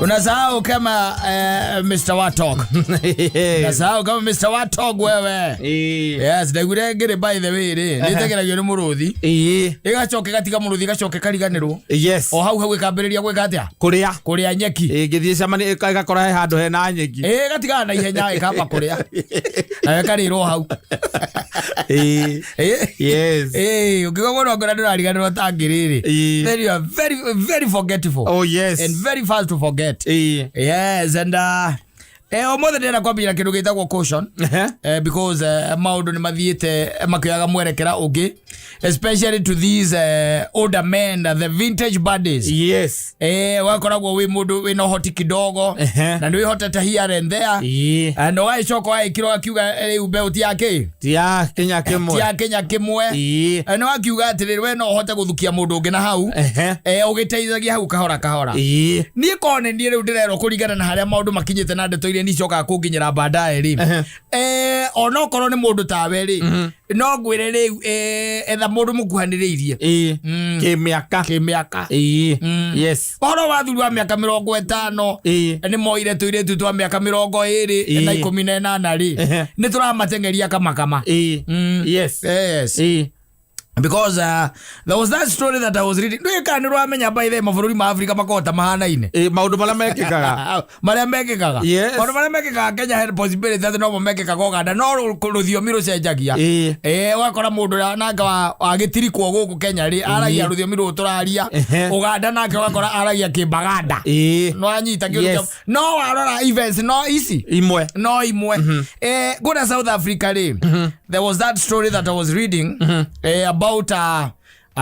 Unasahau kama Mr. Watok. Unasahau kama Mr. Watok wewe. Yes, ndaiguire ngĩrĩ by the way rĩ, nĩtegeragio nĩ mũrũthi. Ĩgacoka ĩgatiga mũrũthi ĩgacoka ĩkariganĩrwo. O hau hau ĩkambĩrĩria gwĩka atĩa? Kũrĩa. Kũrĩa nyeki. Ĩngĩthiĩ cemani ĩgakora he handũ hena nyeki. Ĩ ĩgatigana na ihenya ĩkamba kũrĩa. Nayo ĩkarĩrwo hau. Ĩ. Ĩ, ũngĩgwa mũno ngora ndũrariganĩrwo ta ngĩrĩ rĩ. Then you are very very forgetful. Oh yes. And very fast to forget. Yes, and ũmũthĩ ndĩrenda kwambĩrĩria kĩndũ gĩtagwo caution. Because maũndũ nĩ mathiĩte makĩoyaga mwerekera ũngĩ, especially to these older men, the vintage buddies. Wakoragwo wĩ mũndũ wĩna ũhoti kidogo na nĩ wĩhotete here and there na ũgagĩcoka ũgagĩkĩra ũgakiuga rĩu mbeũ ti ya kĩ Ti ya kinya kĩmwe. Ti ya kĩnya kĩmwe. Nĩ wakiuga atĩrĩrĩ, we no ũhote gũthukia mũndũ ũngĩ na hau ũgĩteithagia hau kahora kahora. Niĩ korwo nĩ niĩ rĩu ndĩrerwo kũringana na harĩa maũndũ makinyĩte na ndeto iria nicokaga kũnginyĩra baadaye rĩ, onokorwo nĩ mũndũ tawe rĩ, no ngwĩre rĩu etha mũndũ mũkuhanĩrĩirie Kĩmĩaka. Kĩmĩaka. Ũhoro wa thuri wa mĩaka 50 nĩ moire tũirĩtu twa mĩaka 28 na 18 rĩ, nĩ tũramateng'eria kamakama. Yes. Because there was that story that I was reading. Ndũĩ kana nĩ ũramenya, by the way, mabũrũri ma Afrika makoragwo ta mahanaine. Ĩ, maũndũ marĩa mekĩkaga. Marĩa mekĩkaga. Maũndũ marĩa mekĩkaga Kenya he possibility atĩ nomo mekĩkaga Uganda, no rũthiomi rũcenjagia. Ũgakora mũndũ ũrĩa nake wa gĩtirikwo gũkũ Kenya rĩ, aragia rũthiomi rũrũ tũraria. Uganda nake ũgakora aragia Kĩmbaganda. No anyita kĩũndũ no warora events no ici imwe. No imwe. Kũrĩa South Africa rĩ, there was that story that I was reading about a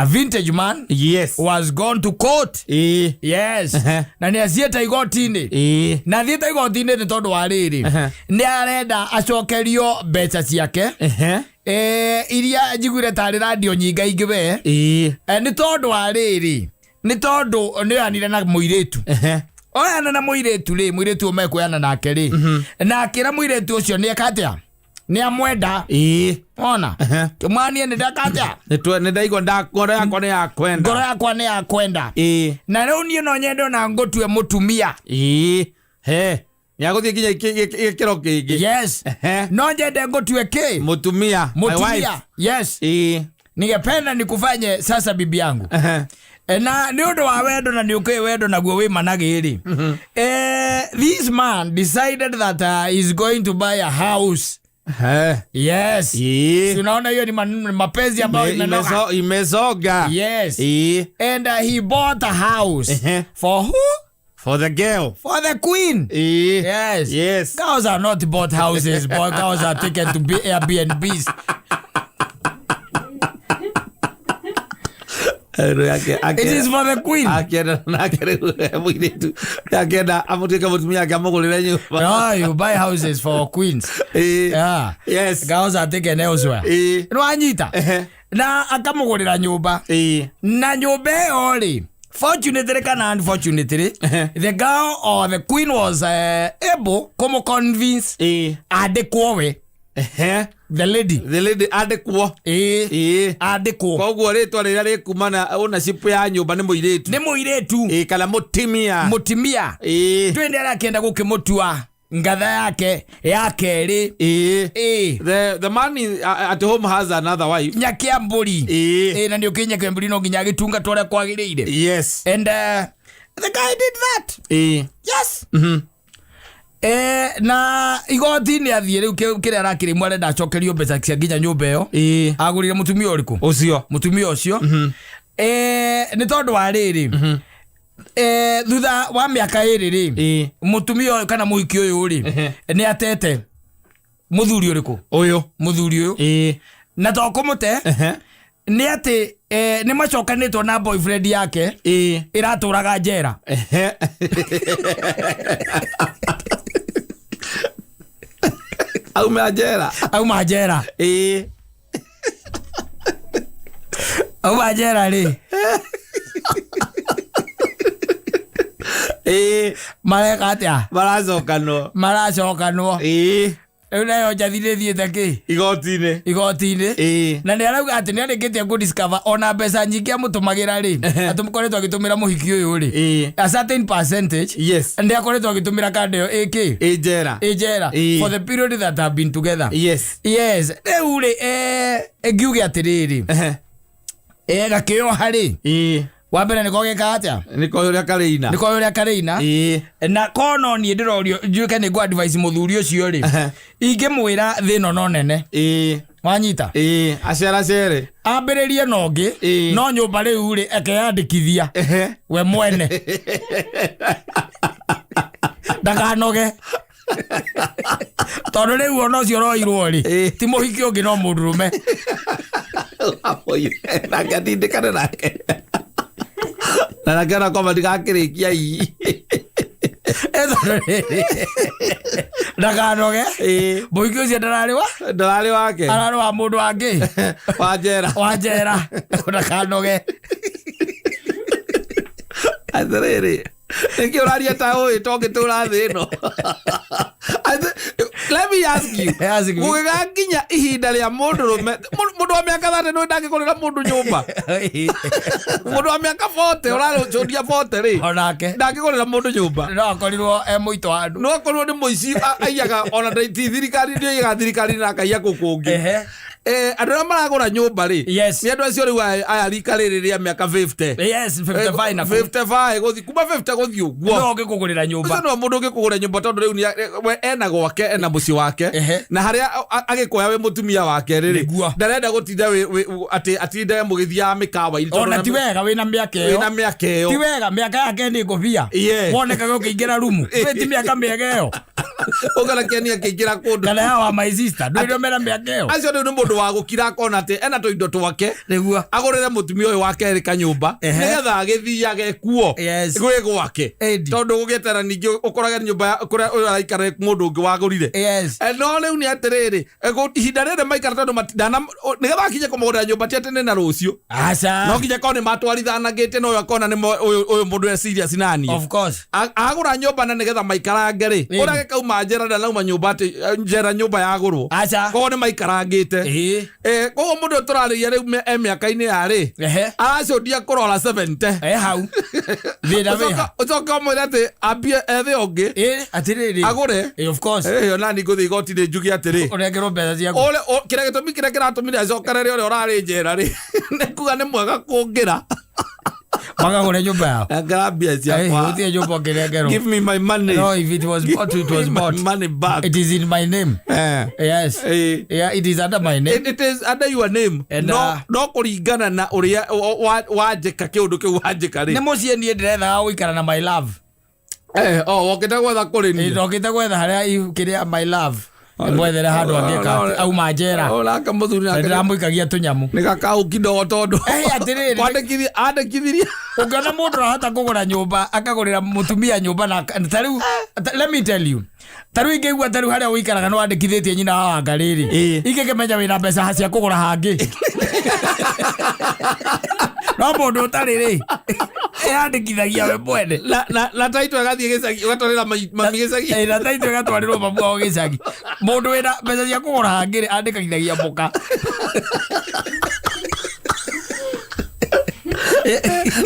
vintage man who has gone to court. Yes. Na nĩ athiĩte igoti-inĩ. Na athiĩte igoti-inĩ nĩ tondũ wa rĩrĩ, nĩ arenda acokerio mbeca ciake iria njiguire tarĩ radio nyingaingĩ we. Nĩ tondũ wa rĩrĩ, nĩ tondũ nĩ oyanire na mũirĩtu. Oyana na mũirĩtu rĩ, mũirĩtu ũyũ mekuoyana nake rĩ, na akĩra mũirĩtu ũcio nĩ eka atĩa, nĩ amwenda. Ona kĩmwanie nĩ ndeka atĩa. Nĩ ndaigua ngoro yakwa nĩ yakwenda. Ngoro yakwa nĩ yakwenda. Na rĩu niĩ no nyende ona ngũtue mũtumia. He nĩ agũthiĩ nginya gĩkĩro kĩngĩ. Yes. No nyende ngũtue kĩ? Mũtumia, my wife. Mũtumia, yes. Ningependa nikufanye sasa bibi yangu. Na nĩ ũndũ wa wendo, na nĩ ũkĩũĩ wendo naguo wĩ managĩ rĩ, this man decided that he's going to buy a house. Yes. Si unaona hiyo ni mapenzi ambayo imenoga. Imezoga. Yes. And he bought a house. For who? For the girl. For the queen. Yes. Girls are not bought houses, boy. Girls are taken to be Airbnbs. It is for the queen. Akienda nake rĩu mũirĩtu akĩenda amũtuĩke mũtumia ake amũgũrĩre nyũmba. No, you buy houses for queens. Yeah. Girls are taken elsewhere. Nĩwanyita? Na akamũgũrĩra nyũmba. Na nyũmba ĩyo rĩ, fortunately kana unfortunately, the girl or the queen was able kũmũ-convince andĩkwo we. The lady. The lady andĩkwo. Andĩkwo. Koguo rĩtwa rĩrĩa rĩkumana ownership ya nyũmba nĩ mũirĩtu. Nĩ mũirĩtu. Kana mũtimia. Mũtimia. Twĩ nĩ arakĩenda gũkĩmũtua ngatha yake ya kerĩ. The man at home has another wife. Nyakĩambũri. Na nĩ ũkĩ nyakĩambũri no nginya agĩtungatwo ũrĩa kwagĩrĩire. And the guy did that. Yes. Na igoti-inĩ athiĩ rĩu kĩrĩa arakĩrĩmwo arenda acokerio mbeca cia nginya nyũmba ĩyo agũrire mũtumia ũrĩkũ. Ũcio. Mũtumia ũcio. Nĩ tondũ wa rĩrĩ, thutha wa mĩaka 2 rĩ, mũtumia ũyũ kana mũhiki ũyũ rĩ, nĩ atete mũthuri ũrĩkũ? Ũyũ. Mũthuri ũyũ. Na to kũmũte, nĩ atĩ nĩ macokanĩtwo na boyfriend yake ĩratũraga njera. Auma njera. Auma njera. Auma njera rĩ, mareka atĩa? Maracokanwo. Maracokanwo. Rĩu nayo njathi nĩ thiĩte kĩ Igoti-inĩ. Igoti-inĩ. Ĩĩ. Na nĩ arauga atĩ nĩ arĩkĩtie kũ discover ona mbeca nyingĩ amũtũmagĩra rĩ, atĩ mũkoretwo agĩtũmĩra mũhiki ũyũ rĩ, a certain percentage nĩ akoretwo agĩtũmĩra kanda ĩyo ĩkĩ Ĩ njera. Ĩ njera for the period that have been together. Yes, rĩu rĩ, ngiuge atĩrĩrĩ, gakĩoha rĩ, wa mbere nĩko geka atĩa? Nĩko ũrĩa karĩina. Nĩko ũrĩa karĩina. Na kono niĩ ndĩrorio njuĩke nĩ ngũ advise mũthuri ũcio rĩ, ingĩmwĩra thĩno no nene. Wanyita? Ĩĩ, aceracere. Ambĩrĩrie na ũngĩ. No nyũmba rĩu rĩ, ekeyandĩkithia we mwene, ndakanoge, tondũ rĩu ona ũcio ũroirwo rĩ, ti mũhiki ũngĩ no mũndũrũme. Nake atindĩkane nake na nake ona kwamba ndigakĩrĩkia ii. Tondũ rĩrĩ, ndakanoge. Mũhiki ũcio ndararĩ wa Ndararĩ wake. Ararĩ wa mũndũ wangĩ. Wa njera. Wa njera, ndakanoge. Atĩrĩrĩ, nĩkĩ ũraria ta ũĩ tongĩtũra thĩ ĩno? Let me ask you. Ask me. Gũgĩgakinya ihinda rĩa mũndũrũme, mũndũ wa mĩaka 30 nĩ ndangĩgũrĩra mũndũ nyũmba? Mũndũ wa mĩaka 40, ũrarũcũria 40 rĩ, Onake ndangĩgũrĩra mũndũ nyũmba? No akorirwo e mũito wa andũ. No akorwo nĩ mũici, aiyaga ona ti thirikari, nĩ aiyaga thirikari na akaiya kũu kũngĩ. Andũ arĩa maragũra nyũmba rĩ, nĩ andũ acio rĩu aya rika rĩrĩ rĩa mĩaka 50. Yes, 55 na kũu. 55 gũthiĩ, kuma 50 gũthiĩ ũguo. No ũngĩkũgũrĩra nyũmba. Ũcio nĩwe mũndũ ũngĩkũgũra nyũmba, tondũ rĩu we ena gwake, ena mũciĩ wake. Na harĩa agĩkuoya wĩ mũtumia wake rĩrĩ, ndarenda gũtinda atĩ atinde mũgĩthiaga mĩkawa-inĩ, tondũ Ona ti wega wĩna mĩaka ĩyo. Wĩna mĩaka ĩyo. Ti wega, mĩaka yake nĩ ngũbia. Wonekaga ũkĩingĩra rumu. Ti mĩaka mĩega ĩyo. Ũkona keni akĩingĩra kũndũ. Kana ya wa my sister. Ndũrĩ mena mĩaka ĩyo. Acio rĩu nĩ mũndũ wa gũkira, akona atĩ ena tũindo twake. Agũrĩre mũtumia ũyũ wa kerĩ kanyũmba, nĩgetha agĩthiage kuo gwĩ gwake. Tondũ gũgĩetera ningĩ ũkorage nyũmba ya kũrĩa ũyũ araikara mũndũ ũngĩ wagũrire. No rĩu nĩ atĩrĩrĩ, ihinda rĩrĩ maikara, tondũ nĩgetha akinye kũmũgũrĩra nyũmba ti atĩ nĩ na rũciũ. Aca. No nginya korwo nĩ matwarithanagĩte na ũyũ akona nĩ ũyũ mũndũ e serious naniĩ. Of course. Agũra nyũmba na nĩgetha maikarange rĩ, ũrĩa gĩkauma njera ndanauma nyũmba atĩ njera nyũmba yagũrwo. Aca. Koguo nĩ maikarangĩte. Koguo mũndũ ũyũ tũrarĩria rĩu e mĩaka-inĩ ya rĩ, aracodia kũrora 70. Hau. Thĩna wĩ ha? Ũcoke ũmwĩre atĩ ambie ethe ũngĩ. Atĩrĩrĩ. Agũre. Of course. Ona niĩ ngũthiĩ igoti-inĩ njuge atĩrĩ, Ũnengerwo mbeca ciaku. Kĩrĩa gĩtũmi kĩrĩa kĩratũmire acokerere ũrĩa ũrarĩ njera rĩ, nĩ kuga nĩ mwega kũngĩra. Makagũre nyũmba yao. Nengera mbia ciakwa. Gũtirĩ nyũmba ũngĩnengerwo. Give me my money. No, if it was bought, it was Give me my bought. money back. It is in my name. Yes. Yeah, it is under my name. It is under your name. And, No, no kũringana na ũrĩa wanjĩka kĩũndũ kĩu wanjĩka rĩ. Nĩ mũciĩ niĩ ndĩrethaga gũikara na my love. Oh, wokĩte gwetha kũrĩ niĩ. Ndokĩte gwetha harĩa kĩrĩa my love. Mwethere handũ angĩka atĩ auma njera. Nake mũthuri Na nake ndĩramũikagia tũnyamũ. nĩ gakau kidogo tondũ Atĩrĩrĩ. Kwandĩkithirie. Ũngĩona mũndũ arahota kũgũra nyũmba, akagũrĩra mũtumia nyũmba na ta rĩu, let me tell you, ta rĩu ingĩigua ta rĩu harĩa ũikaraga nĩ wandĩkithĩtie nyina wa wanga rĩrĩ, ingĩkĩmenya wĩna mbeca cia kũgũra hangĩ, no mũndũ ũtarĩ rĩ, eyandĩkithagia we mwene. Na taitũ ĩgathiĩ gĩcagi, ũgatwarĩra mami gĩcagi. Na taitũ ĩgatwarĩrwo mamu wao gĩcagi. Mũndũ wĩna mbeca cia kũgũra hangĩ rĩ, andĩkithagia mũka.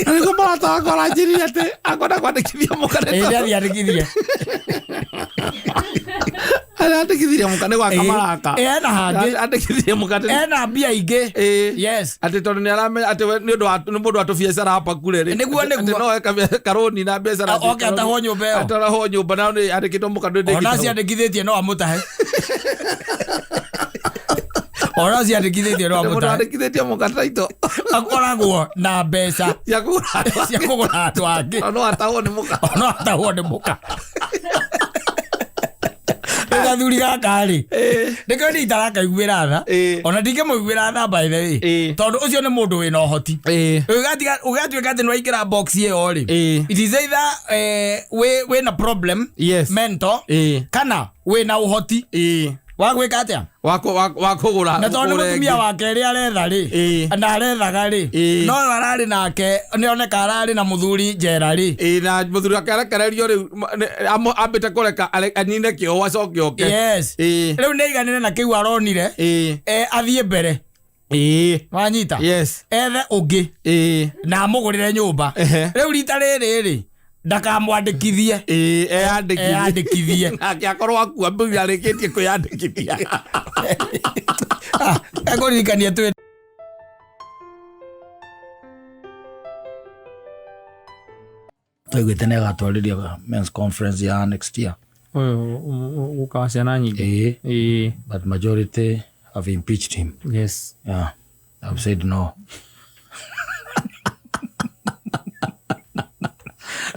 Na nĩguo mũrata wakwa aranjĩrire atĩ akwenda kwandĩkithia mũka nĩ Nĩ athiĩ andĩkithie. Arandĩkithirie mũka nĩ gwaka maraka. Ena hangĩ. Andĩkithirie mũka Ena mbia ingĩ. Yes. Atĩ tondũ nĩ aramenya atĩ we nĩ ũndũ wa nĩ mũndũ wa tũbiacara hapa kure rĩ. Nĩguo, nĩguo. Atĩ no eka karũni na biacara. Oke atahwo nyũmba ĩyo. Atahwo nyũmba na nĩ andĩkĩtwo mũka ndĩ Ona ciandĩkithĩtie no amũtahe. Ona ciandĩkithĩtie no Mũndũ amũtahe. andĩkithĩtie mũka taito Akoragwo na mbeca cia kũgũra. Cia kũgũra andũ angĩ. No atahwo nĩ mũka. No atahwo nĩ mũka. Rĩu gathuri gaka rĩ, nĩkĩo niĩ itarakaiguĩra tha. Ona ndingĩmũiguĩra tha, by the way, tondũ ũcio nĩ mũndũ wĩna ũhoti. Ũgatuĩka atĩ nĩwaingĩra box ĩyo rĩ, it is either wĩna problem mental kana wĩna ũhoti. Wa gwĩka atĩa? Wa kũgũra. Na tondũ nĩ mũtumia wa kerĩ aretha rĩ, na arethaga rĩ, no ararĩ nake nĩoneka ararĩ na mũthuri njera rĩ. Ĩĩ, na mũthuri wake arekererio rĩu, ambĩte kũreka anine kĩoho acoke oke. Yes. Rĩu nĩaiganĩre na kĩu aronire, athiĩ mbere. Wanyita? Yes. Ethe ũngĩ. Na amũgũrĩre nyũmba. Rĩu rita rĩrĩ rĩ, ndakamwandĩkithie. Eyandĩkithie. Eyandĩkithie. Nake akorwo akua mbũri arĩkĩtie kwĩyandĩkithia. Ekũririkania twĩ twaiguĩte nĩ agatwarĩria men's conference ya next year. Ũyũ gũka wa ciana nyingĩ. Ĩĩ. But majority have impeached him. Yes. Yeah. I've said no.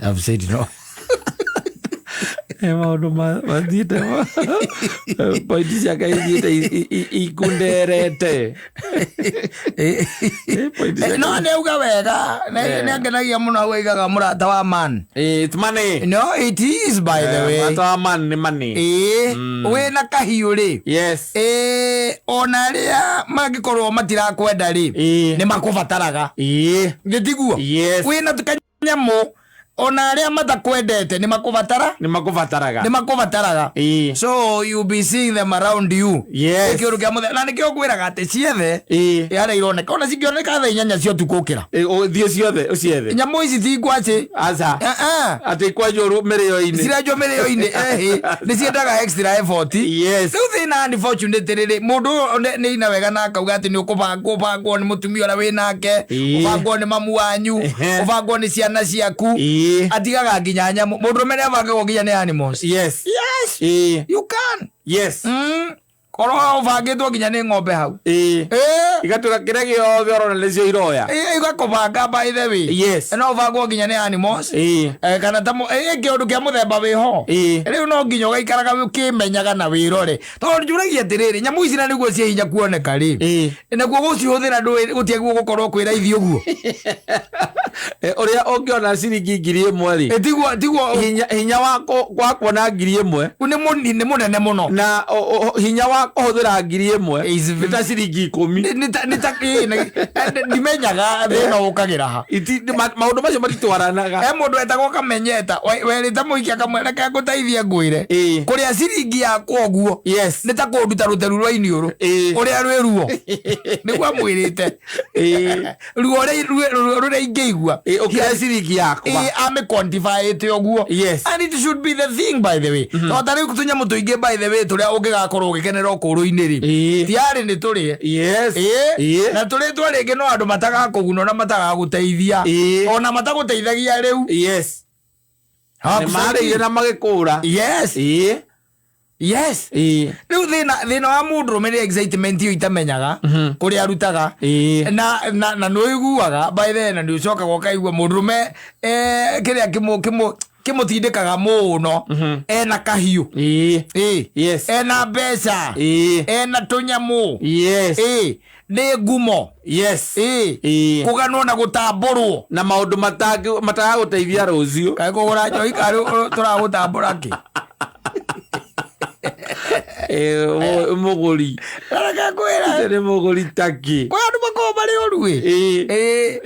I've said no. Maũndũ mathiĩte pointi ciake ithiĩte ikunderete. No nĩ auga wega, nĩ angenagia mũno hau aigaga mũrata wa man. It's money. No, it is, by the way. Mũrata wa man nĩ money. Wĩna kahiũ rĩ. Yes. Ona arĩa mangĩkorwo matirakwenda rĩ, nĩ makũbataraga. Nĩ tiguo? Yes. Wĩna kanyamũ, ona arĩa matakwendete nĩ makũbatara? Nĩ makũbataraga. Nĩ makũbataraga. So you be seeing them around you. Yes. Nĩkĩo kĩa mũthenya. Na nĩkĩo ngwĩraga atĩ ciethe, yarĩa ironeka. Ona cingĩoneka thaa 8 cia ũtukũ ũkĩra. Ũthiĩ ciothe, ũciethe. Nyamũ ici ti ngwacĩ. Aca. Atĩ ikwenjwo mĩrĩo-inĩ. Cirenjwo mĩrĩo-inĩ, Nĩ ciendaga extra effort. Yes. Rĩu thĩna unfortunately rĩ, mũndũ ũyũ nĩ ina wega na akauga atĩ nĩ ũkũbangwo, ũbangwo nĩ mũtumia ũrĩa wĩ nake, ũbangwo nĩ mamu wanyu, ũbangwo nĩ ciana ciaku. Atigaga nginya nyamũ. Mũndũrũme nĩ abangagwo nginya nĩ animals. Yes. Yes. You can. Yes. Korwo ũbangĩtwo nginya nĩ ng'ombe hau. Igatũra kĩrĩa gĩothe ũrona nĩcio iroya. Igakũbanga by the way. Yes. No ũbangwo nginya nĩ animals. Kana ta kĩũndũ kĩa mũthemba wĩho. Rĩu no nginya ũgaikaraga ũkĩmenyaga na wĩrore. Tondũ njũragia atĩrĩrĩ, nyamũ ici na nĩguo ciĩ hinya kuoneka rĩ. Naguo gũcihũthĩra ndũĩ gũtiagĩrĩirwo gũkorwo kwĩ raithi ũguo. Ũrĩa ũngĩona ciringi 1,000 rĩ. Tiguo Hinya wa kuona 1,000. Nĩ mũnene mũno. Na hinya wa kũhũthĩra 1,000 nĩ ta ciringi 10. Ndimenyaga thĩna ũkagĩra ha. Maũndũ macio matitwaranaga. Mũndũ etagwo Kamenyeta, werĩte mũikia kamwene ke ngũteithie ngwĩre. Kũrĩa ciringi yakwa ũguo. Yes. Nĩ ta kũnduta rũteru rwa iniũrũ. Ũrĩa rwĩ ruo. Nĩguo amwĩrĩte. Ruo rũrĩa ingĩigua. Ũkĩrĩa ciringi yakwa. Ame quantify-ĩte ũguo. Yes. And it should be the thing, by the way. Tondũ ta rĩu tũnyamũ tũingĩ, by the way, tũrĩa ũngĩgakorwo ũgĩkenera ũkũrũ-inĩ rĩ. Tiarĩ nĩ tũrĩe. Yes. Na tũrĩtwa rĩngĩ no andũ matagakũguna na matagagũteithia. Ona matagũteithagia rĩu. Yes. Nĩ marĩire na magĩkũra. Yes. Yes. Rĩu thĩna wa mũndũrũme nĩ excitement ĩyo itamenyaga kũrĩa arutaga. Na nĩ ũiguaga by the way, na nĩ ũcokaga ũkaigua mũndũrũme, kĩrĩa kĩmũtindĩkaga mũno, ena kahiũ. Yes. Ena mbeca. Ena tũnyamũ. Yes. Nĩ ngumo. Yes. Kũganwo na gũtambũrwo. Na maũndũ matagagũteithia rũciũ. Kaĩ kũgũra njohi karĩ tũragũtambũra kĩ? Mũgũri. Reke ngwĩre. Nĩ mũgũri taki. Kwĩ andũ makoragwo marĩ ũru ĩ.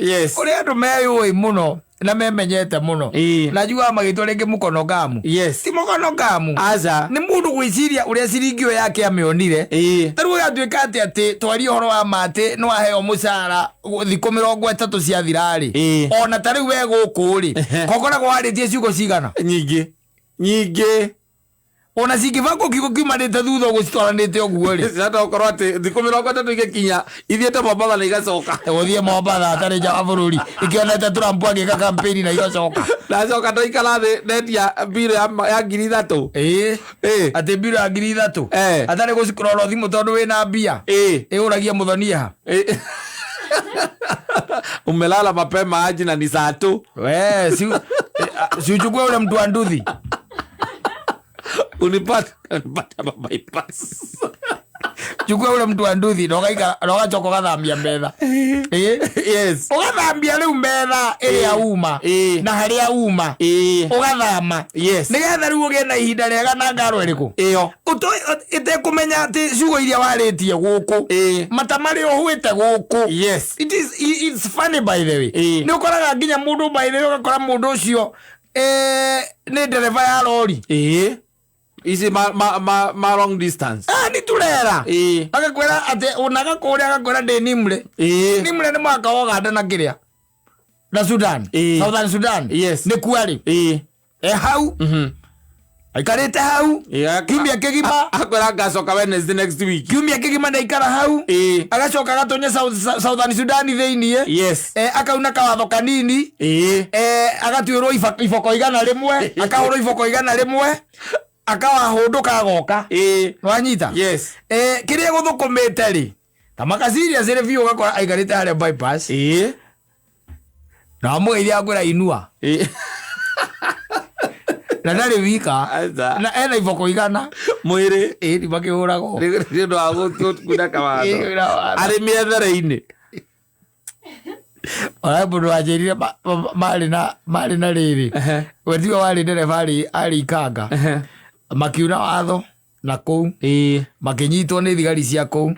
Yes. Kũrĩ andũ meyũĩ mũno na memenyete mũno. Na njugaga magĩtwa rĩngĩ mũkono ngamu. Yes. Ti mũkono ngamu. Aca. Nĩ mũndũ gwĩciria ũrĩa ciringi ĩyo yake amĩonire. Ta rĩu ĩgatuĩka atĩ twarie ũhoro wa ma atĩ nĩ waheo mũcara thikũ 30 ciathira rĩ. Ona ta rĩu we gũkũ rĩ, kokoragwo warĩtie ciugo cigana? Nyingĩ. Nyingĩ. Ona cingĩbangwo kiugo kiumanĩte thutha ũgũcitwaranĩte ũguo rĩ. Ciahota gũkorwo atĩ thikũ 30 igĩkinya ithiĩte Mombatha na igacoka. Gũthiĩ Mombatha atarĩ nja wa bũrũri ikĩonete Trump agĩka campaign na igacoka. Ndacoka ndaikara thĩ ndendia mbirũ ya 3,000. Atĩ mbirũ ya 3,000. Atarĩ gũcikũrora thimũ tondũ wĩna mbia. Ĩũragia mũthoni ha. Umelala mapema aje na ni saa tu. We, si uchukue ule mtu wa nduthi. Unipata bypass. Chukua ule mtu wa nduthi na ũgaikara na ũgacoka ũgathambia metha. Ĩ. Yes. Ũgathambia rĩu metha ĩrĩa uma Ĩ. na harĩa uma Ĩ. ũgathama Yes. nĩgetha rĩu ũgĩe na ihinda rĩega na ngaro ĩrĩkũ Ĩyo. Ĩtekũmenya atĩ ciugo iria warĩtie gũkũ Ĩ. mata marĩa ũhwĩte gũkũ. Yes. It's funny, by the way. Ĩ. Nĩ ũkoraga nginya mũndũ, by the way, ũgakora mũndũ ũcio nĩ ndereba ya rori. Ĩ. Ici ma long distance. Ah, nĩ turera. Ĩ. Agakwĩra atĩ ona agakũrĩa, agakwĩra ndĩ Nimre. Ĩ. Nimre nĩ mwaka wa Uganda na kĩrĩa na Sudan. Ĩ. Southern Sudan. Yes. Nĩ kuarĩ Ĩ. e hau aikarĩte hau Ĩ, kiumia kĩgima. Akwĩra ngacoka Wednesday next week. Kiumia kĩgima ndaikara hau. Ĩ. Agacoka agatonya Southern Sudan thĩiniĩ. Yes. Akauna kawatho kanini. Ĩ. Agatuĩrwo iboko 100, akahũrwo iboko 100, akawahũndũka, agoka. Ĩ. Wanyita? Yes. Kĩrĩa gũthũkũmĩte rĩ ta makasiria cĩrĩ biũ, ũgakora aikarĩte harĩa bypass Ĩ. na wamũgeithia akwĩra inua. Ĩ. Na ndarĩ wika. Aca. Na ena iboko 100. Mwĩrĩ. Ĩ, nĩ makĩhũragwo. Nĩ ũndũ wa gũkunda kawatho. Ĩ, kuna watho. Arĩ mĩethere-inĩ. Ona mũndũ wanjĩrire marĩ na rĩrĩ, we tiwe warĩ ndereba, arĩ ikanga, makiuna watho na kũu Ĩ. makĩnyitwo nĩ thigari cia kũu.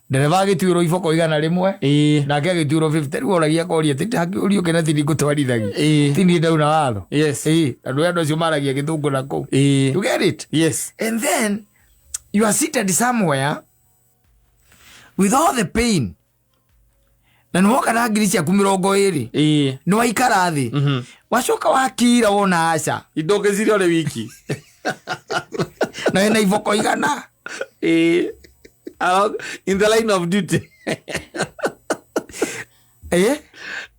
Ndereba agĩtuĩrwo iboko 100, Ĩ. nake agĩtuĩrwo 50. Rĩu oragia koria hakĩũrio kĩna tini ngũtwarithagia Ĩ. ti niĩ ndauna watho. Yes. Ĩ, andũ acio maragia gĩthũngũ na kũu. Ĩ. You get it? Yes. And then you are seated somewhere with all the pain na nĩ woka na ngiri ciaku 20. Ĩ. Nĩ waikara thĩ, wacoka wakira, wona aca. Indũngĩciria ũrĩ wiki. Na wĩna iboko 100. Ĩ. In the line of duty. Ĩ.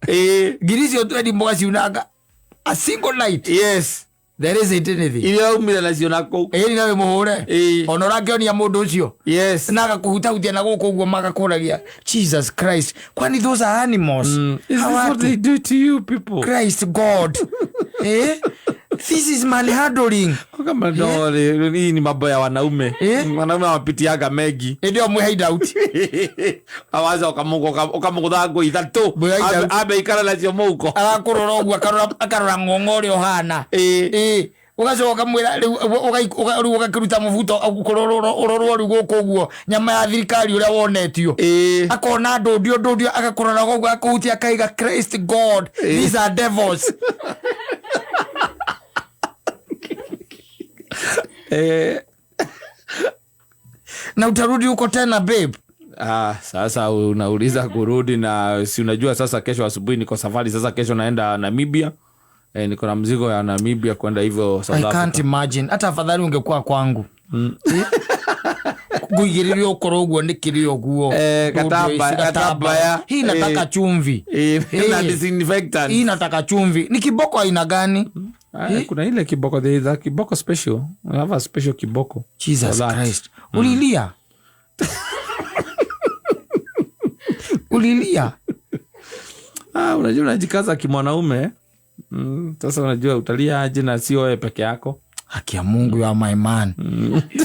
Ĩ. Ngiri icio twendi mũgaciunanga a single night. Yes. There isn't anything. Iria umire nacio na kũu. Ĩ, na wĩmũhũre. Ĩ. Ona ũrakĩonia mũndũ ũcio Yes. na agakũhutahutia na gũkũ ũguo, magakũragia, Jesus Christ, kwani those are animals? Is How this are what they do to you people? Christ God, eh? This is manhandling. Kama no, hii ni mambo ya wanaume. Eh? Wanaume wapitiaga mengi. Ĩndĩ ĩyo mwĩ hideout. Awaza ũkamũgũtha ngũ ithatũ. Mwĩ hideout. Ambe ikara nacio mũhuko. Agakũrora ũguo, akarora ng'ong'o ũrĩa ũhana. Ĩ. Ĩ, ũgacoka ũkamwĩra rĩu rĩu ũgakĩruta mũbuto ũrorwo rĩu gũkũ ũguo nyama ya thirikari ũrĩa wonetio. Ĩ. Akona ndũndio ndũndio, agakũrora ũguo, akũhutia, akaiga, "Christ God, these are devils." Na utarudi huko tena, babe? Ah, sasa unauliza kurudi na si unajua sasa kesho asubuhi niko safari. Sasa kesho naenda Namibia. Niko na mzigo ya Namibia kwenda hivyo South I can't Africa. imagine. Hata afadhali ungekuwa kwangu ngũigĩrĩre ũkorwo ũguo nĩ kĩrĩ ũguo. Katambaya. Hii nataka chumvi. Na disinfectant. Hii nataka chumvi. Ni kiboko aina gani? Ah, kuna ile kiboko, there is a kiboko special. We have a special kiboko Jesus for that. Christ, ulilia, ulilia. Ah, unajua unajikaza kimwanaume. Sasa unajua utalia aje na sio wewe peke yako? Haki ya Mungu, you are my man,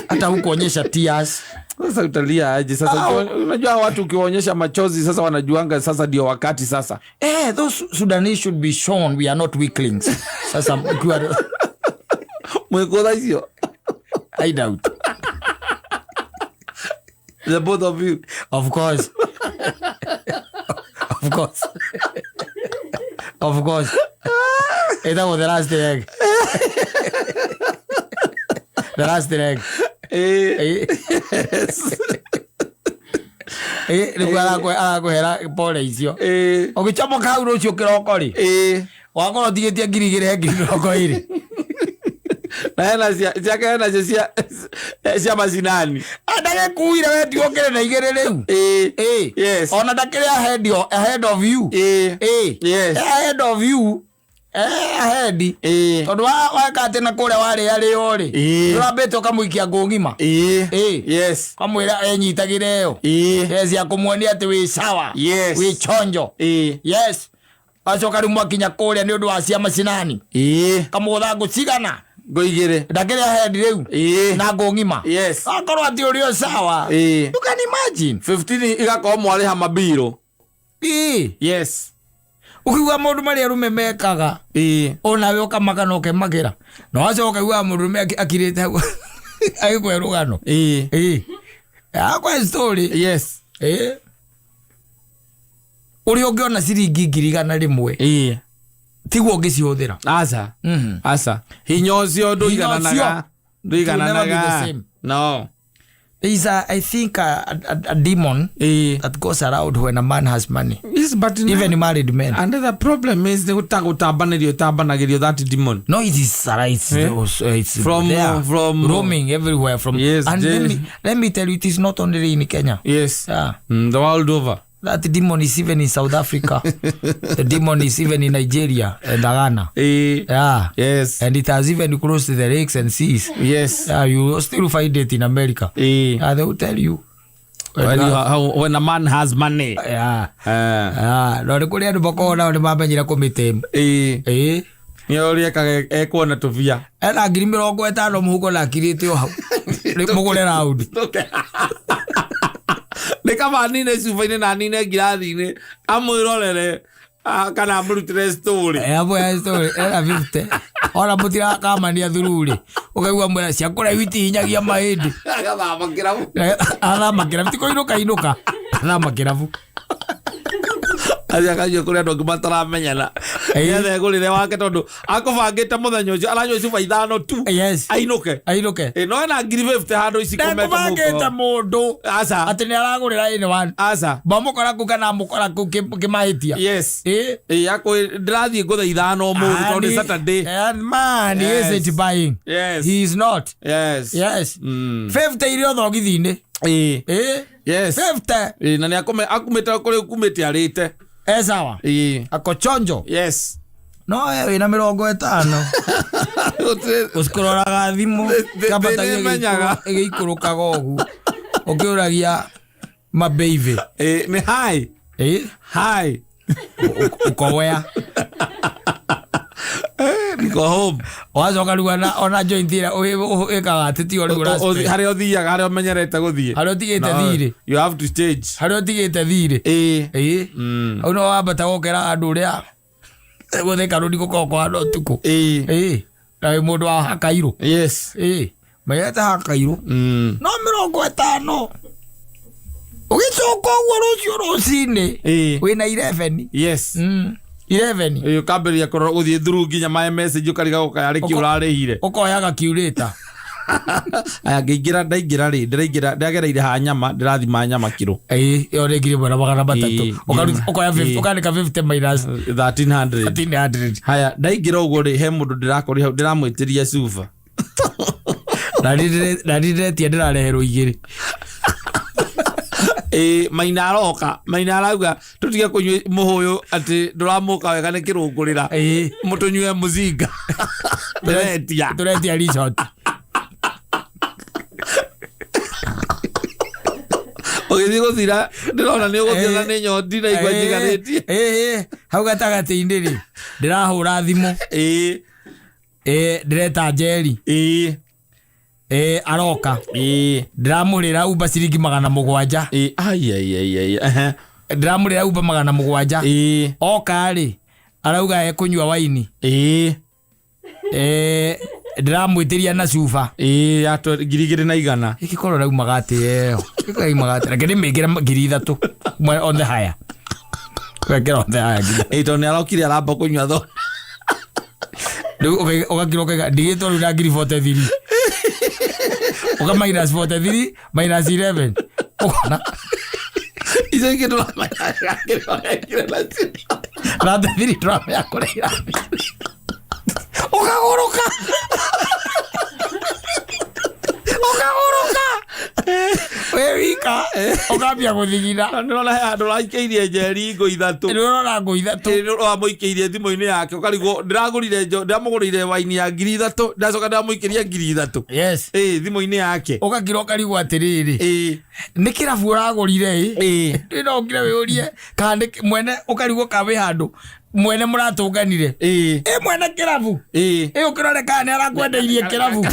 hata hukuonyesha tears. Sasa utalia aje sasa? Unajua watu ukiwaonyesha machozi sasa wanajuanga sasa ndio wakati sasa. Those Sudanese should be shown we are not weaklings. Sasa ukiwa Mwikutha icio. I doubt. The both of you. Of course, of course, of course. Ĩtagwo the last leg, the last leg. Nĩguo arakũhera pole icio. Ũgĩcomoka hau rũciũ kĩroko rĩ, wakorwo ũtigĩtie 2,000 he 20,000. Na hena ciake, hena cio cia macinani. Ndagĩkuire we tiũkĩrĩ na igĩrĩ rĩu. Yes. Ona ndakĩrĩ ahead of you. Ahead of you, ahead. Tondũ weka atĩ na kũrĩa warĩa rĩo rĩ, ndũrambĩte ũkamũikia ngũ ng'ima. Kamwĩra enyitagĩre ĩyo. Yes, ya kũmuonia atĩ wĩ sawa. Wĩ chonjo. Yes, wacoka rĩu mwakinya kũrĩa nĩ ũndũ wa cia macinani, kamũgũtha ngũ cigana. Ngũ igĩrĩ. Ndakĩrĩa head rĩu. Ĩĩ. Na ngũ ng'ima. Yes. Akorwo atĩ ũrĩ o sawa. Ĩĩ. You can imagine. 15 igakorwo mwarĩha mabirũ. Ĩĩ. Yes. Ũkiuga maũndũ marĩa arũme mekaga. Ĩĩ. Onawe ũkamaka na ũkemakĩra. Na wacoka ũkaiguaga mũndũrũme akirĩte hau agĩkũhe rũgano. Ĩĩ. Ĩĩ. Akwa story. Yes. Ĩĩ. Ũrĩa ũngĩona ciringi 100,000 Ĩĩ. tiguo ũngĩcihũthĩra. Aca. Mhm. Aca. Hinya ũcio ndũigananaga. It will never be the Ndũigananaga. same. No. There is a, I think a demon Ĩĩ. that goes around when a man has money. Yes, but Even married men. And the problem is nĩ gũtambanĩrio ĩtambanagĩrio that demon. No, it is it's, Eh? it's there, roaming everywhere from. Yes, and let me tell you, it is not only in Kenya. Yes. Yeah. The world over. That demon is even in South Africa. The demon is even in Nigeria and Ghana. Ĩĩ. Yeah. Yes. And it has even crossed the lakes and seas. Yes. Yeah, you will still find it in America. Ĩĩ. Yeah, they will tell you. When a man has money. Yeah. Eh. Yeah. No, nĩ kũrĩ andũ makoragwo nao nĩ mamenyire kũmĩtĩma. Ĩĩ. Ĩĩ. Nĩ ũrĩa ekaga ekuona tũbia. Ena 50,000 mũhuko na akirĩte o hau. Mũgũre raundi. Nĩ kaba nine cuba-inĩ na nine ngirathi-inĩ amwĩrorere kana amũrutĩre story. Amwe ya story ena 50. Ona mũtirakamania thururi. Ũkaigua mwĩra cia kũraihu itihinyagia mahĩndĩ. Agathama kĩrabu. Athama kĩrabu ti kũinũka inũka. Athama kĩrabu. Athiĩ akanyua kũrĩ andũ angĩ mataramenyana. Ĩĩ. Nĩgetha egũrĩre wake tondũ akũbangĩte mũthenya ũcio aranyua cuba ithano tu. Yes. Ainũke. Ainũke. Ĩ, no ena 50,000 handũ icikomete Ndekũbangĩte mũndũ Aca. atĩ nĩ aragũrĩra anyone. Aca. Mamũkora kũu kana amũkora kũu kĩmahĩtia. Yes. Ĩĩ. Ĩ, akũ ndĩrathiĩ ngũthe ithano ũmũthĩ tondũ nĩ Saturday. And man, he Yes. isn't buying. Yes. He is not. Yes. Yes. Mm. 50 irio thogithi-inĩ. Ĩ. Ĩĩ. Yes. 50. Ĩ, na nĩ akumĩte kũrĩa kumĩte arĩte. E sawa. Ĩ. Ako chonjo. Yes. No we wĩna 50. Ũkĩroraga thimũ kambatagia nĩmenyaga. ĩgĩikũrũkaga ũguo. Ũkĩũragia mabeive. Ĩ, nĩ hi. Ĩĩ. Hi. Ũkowea. Niko home. Wacoka rĩu ona joint ĩrĩa ĩkaga atĩ tiyo rĩu ũra-spend. Harĩa ũthiaga harĩa ũmenyerete gũthiĩ. Harĩa ũtigĩte No, thirĩ. You have to change. Harĩa ũtigĩte thirĩ. Ĩ. Ĩĩ. Mm. Hau no wambata gũkĩra andũ ũrĩa gũthĩka rũni gũkoragwo kũhana ũtukũ. Ĩ. Ĩĩ. Na wĩ mũndũ wa hakairũ. Yes. Ĩĩ. Menyete hakairũ. Mm. No 50. Ũgĩcoka ũguo rũciũ rũcinĩ. Ĩ. Wĩna 11. Yes. 11. Ĩ, ũkambĩrĩria kũrora gũthiĩ through nginya my message ũkarigagwo kana arĩ kĩ ũrarĩhire. Ũkoyaga kiurĩta. Aya ngĩingĩra ndaingĩra rĩ ndĩraingĩra ndĩragereire ha nyama ndĩrathima nyama kiro. Ĩĩ, ĩyo nĩ 1,300. Ĩĩ. Ũkoya 50 Ĩĩ. ũkandĩka 50 minus 1300. 1300. Haya ndaingĩra ũguo rĩ he mũndũ ndĩrakorire hau ndĩramwĩtĩria cuba. Na niĩ ndĩretia ndĩrareherwo igĩrĩ. Ĩ, maina aroka maina arauga tũtige kũnyua mũhũyũ atĩ ndũramũka wega nĩ kĩrũngũrĩra. Ĩĩ. Mũtũnyue mũcinga. Ndĩretia. Tũretia resort. Ũgĩthiĩ gũthira ndĩrona nĩ ũgũthira na nĩ nyoti na igua njiganĩtie. Ĩĩ, hau gatagatĩ-inĩ rĩ ndĩrahũra thimũ. Ĩĩ. Ĩĩ, ndĩreta Njeri. Ĩĩ. Ĩĩ, aroka. Ĩĩ. Ndĩramũrĩra Uber ciringi 700. Ĩĩ, ai ai ai ai. Ehe. Ndĩramũrĩra Uber 700. Ĩĩ. Oka rĩ arauga ekũnyua waini. Ĩĩ. Ĩĩ, ndĩramwĩtĩria na cuba. Ĩĩ, ya 2,100. Ĩgĩkorwo raumaga atĩ ĩyo. Ĩgĩkorwo raumaga atĩ. Reke ndĩmĩkĩre 3,000. On the higher. Wekĩra on the higher ngiri. Ĩĩ, tondũ nĩ arokire aramba kũnyua thonda. Rĩu ũgakira ũkaiga ndigĩtwo rĩu na 43,000. Ũka minus 43 minus 11. Ũkona. Icio ingĩ ndũramenya kĩrĩa ũrekire nacio. 33 ndũramenya kũrĩa irathiĩ. Ũkagũrũka. Ũkagũrũka. Wĩ wika. Ũgeka ũkambia gũthigina. Na nĩrona he handũ ũraikĩirie njeri ngũ ithatũ. Nĩ ũrona ngũ ithatũ. Ĩ, nĩ ũramũikĩirie thimũ-inĩ yake ũkarigwo ndĩragũrire ndĩramũgũrĩire waini ya 3000 ndacoka ndĩramũikĩria 3000. Yes. Ĩ, thimũ-inĩ yake. Ũgakira ũkarigwo atĩrĩrĩ. Ĩ. Nĩ kĩrabu ũragũrire ĩ. Ĩ. Nĩ ũkire wĩũrie kana nĩ mwene ũkarigwo kana wĩ handũ mwene mũratũnganire. Ĩ. Ĩ mwene kĩrabu. Ĩ. Ĩ ũkĩrore kana nĩ arakwendeirie kĩrabu.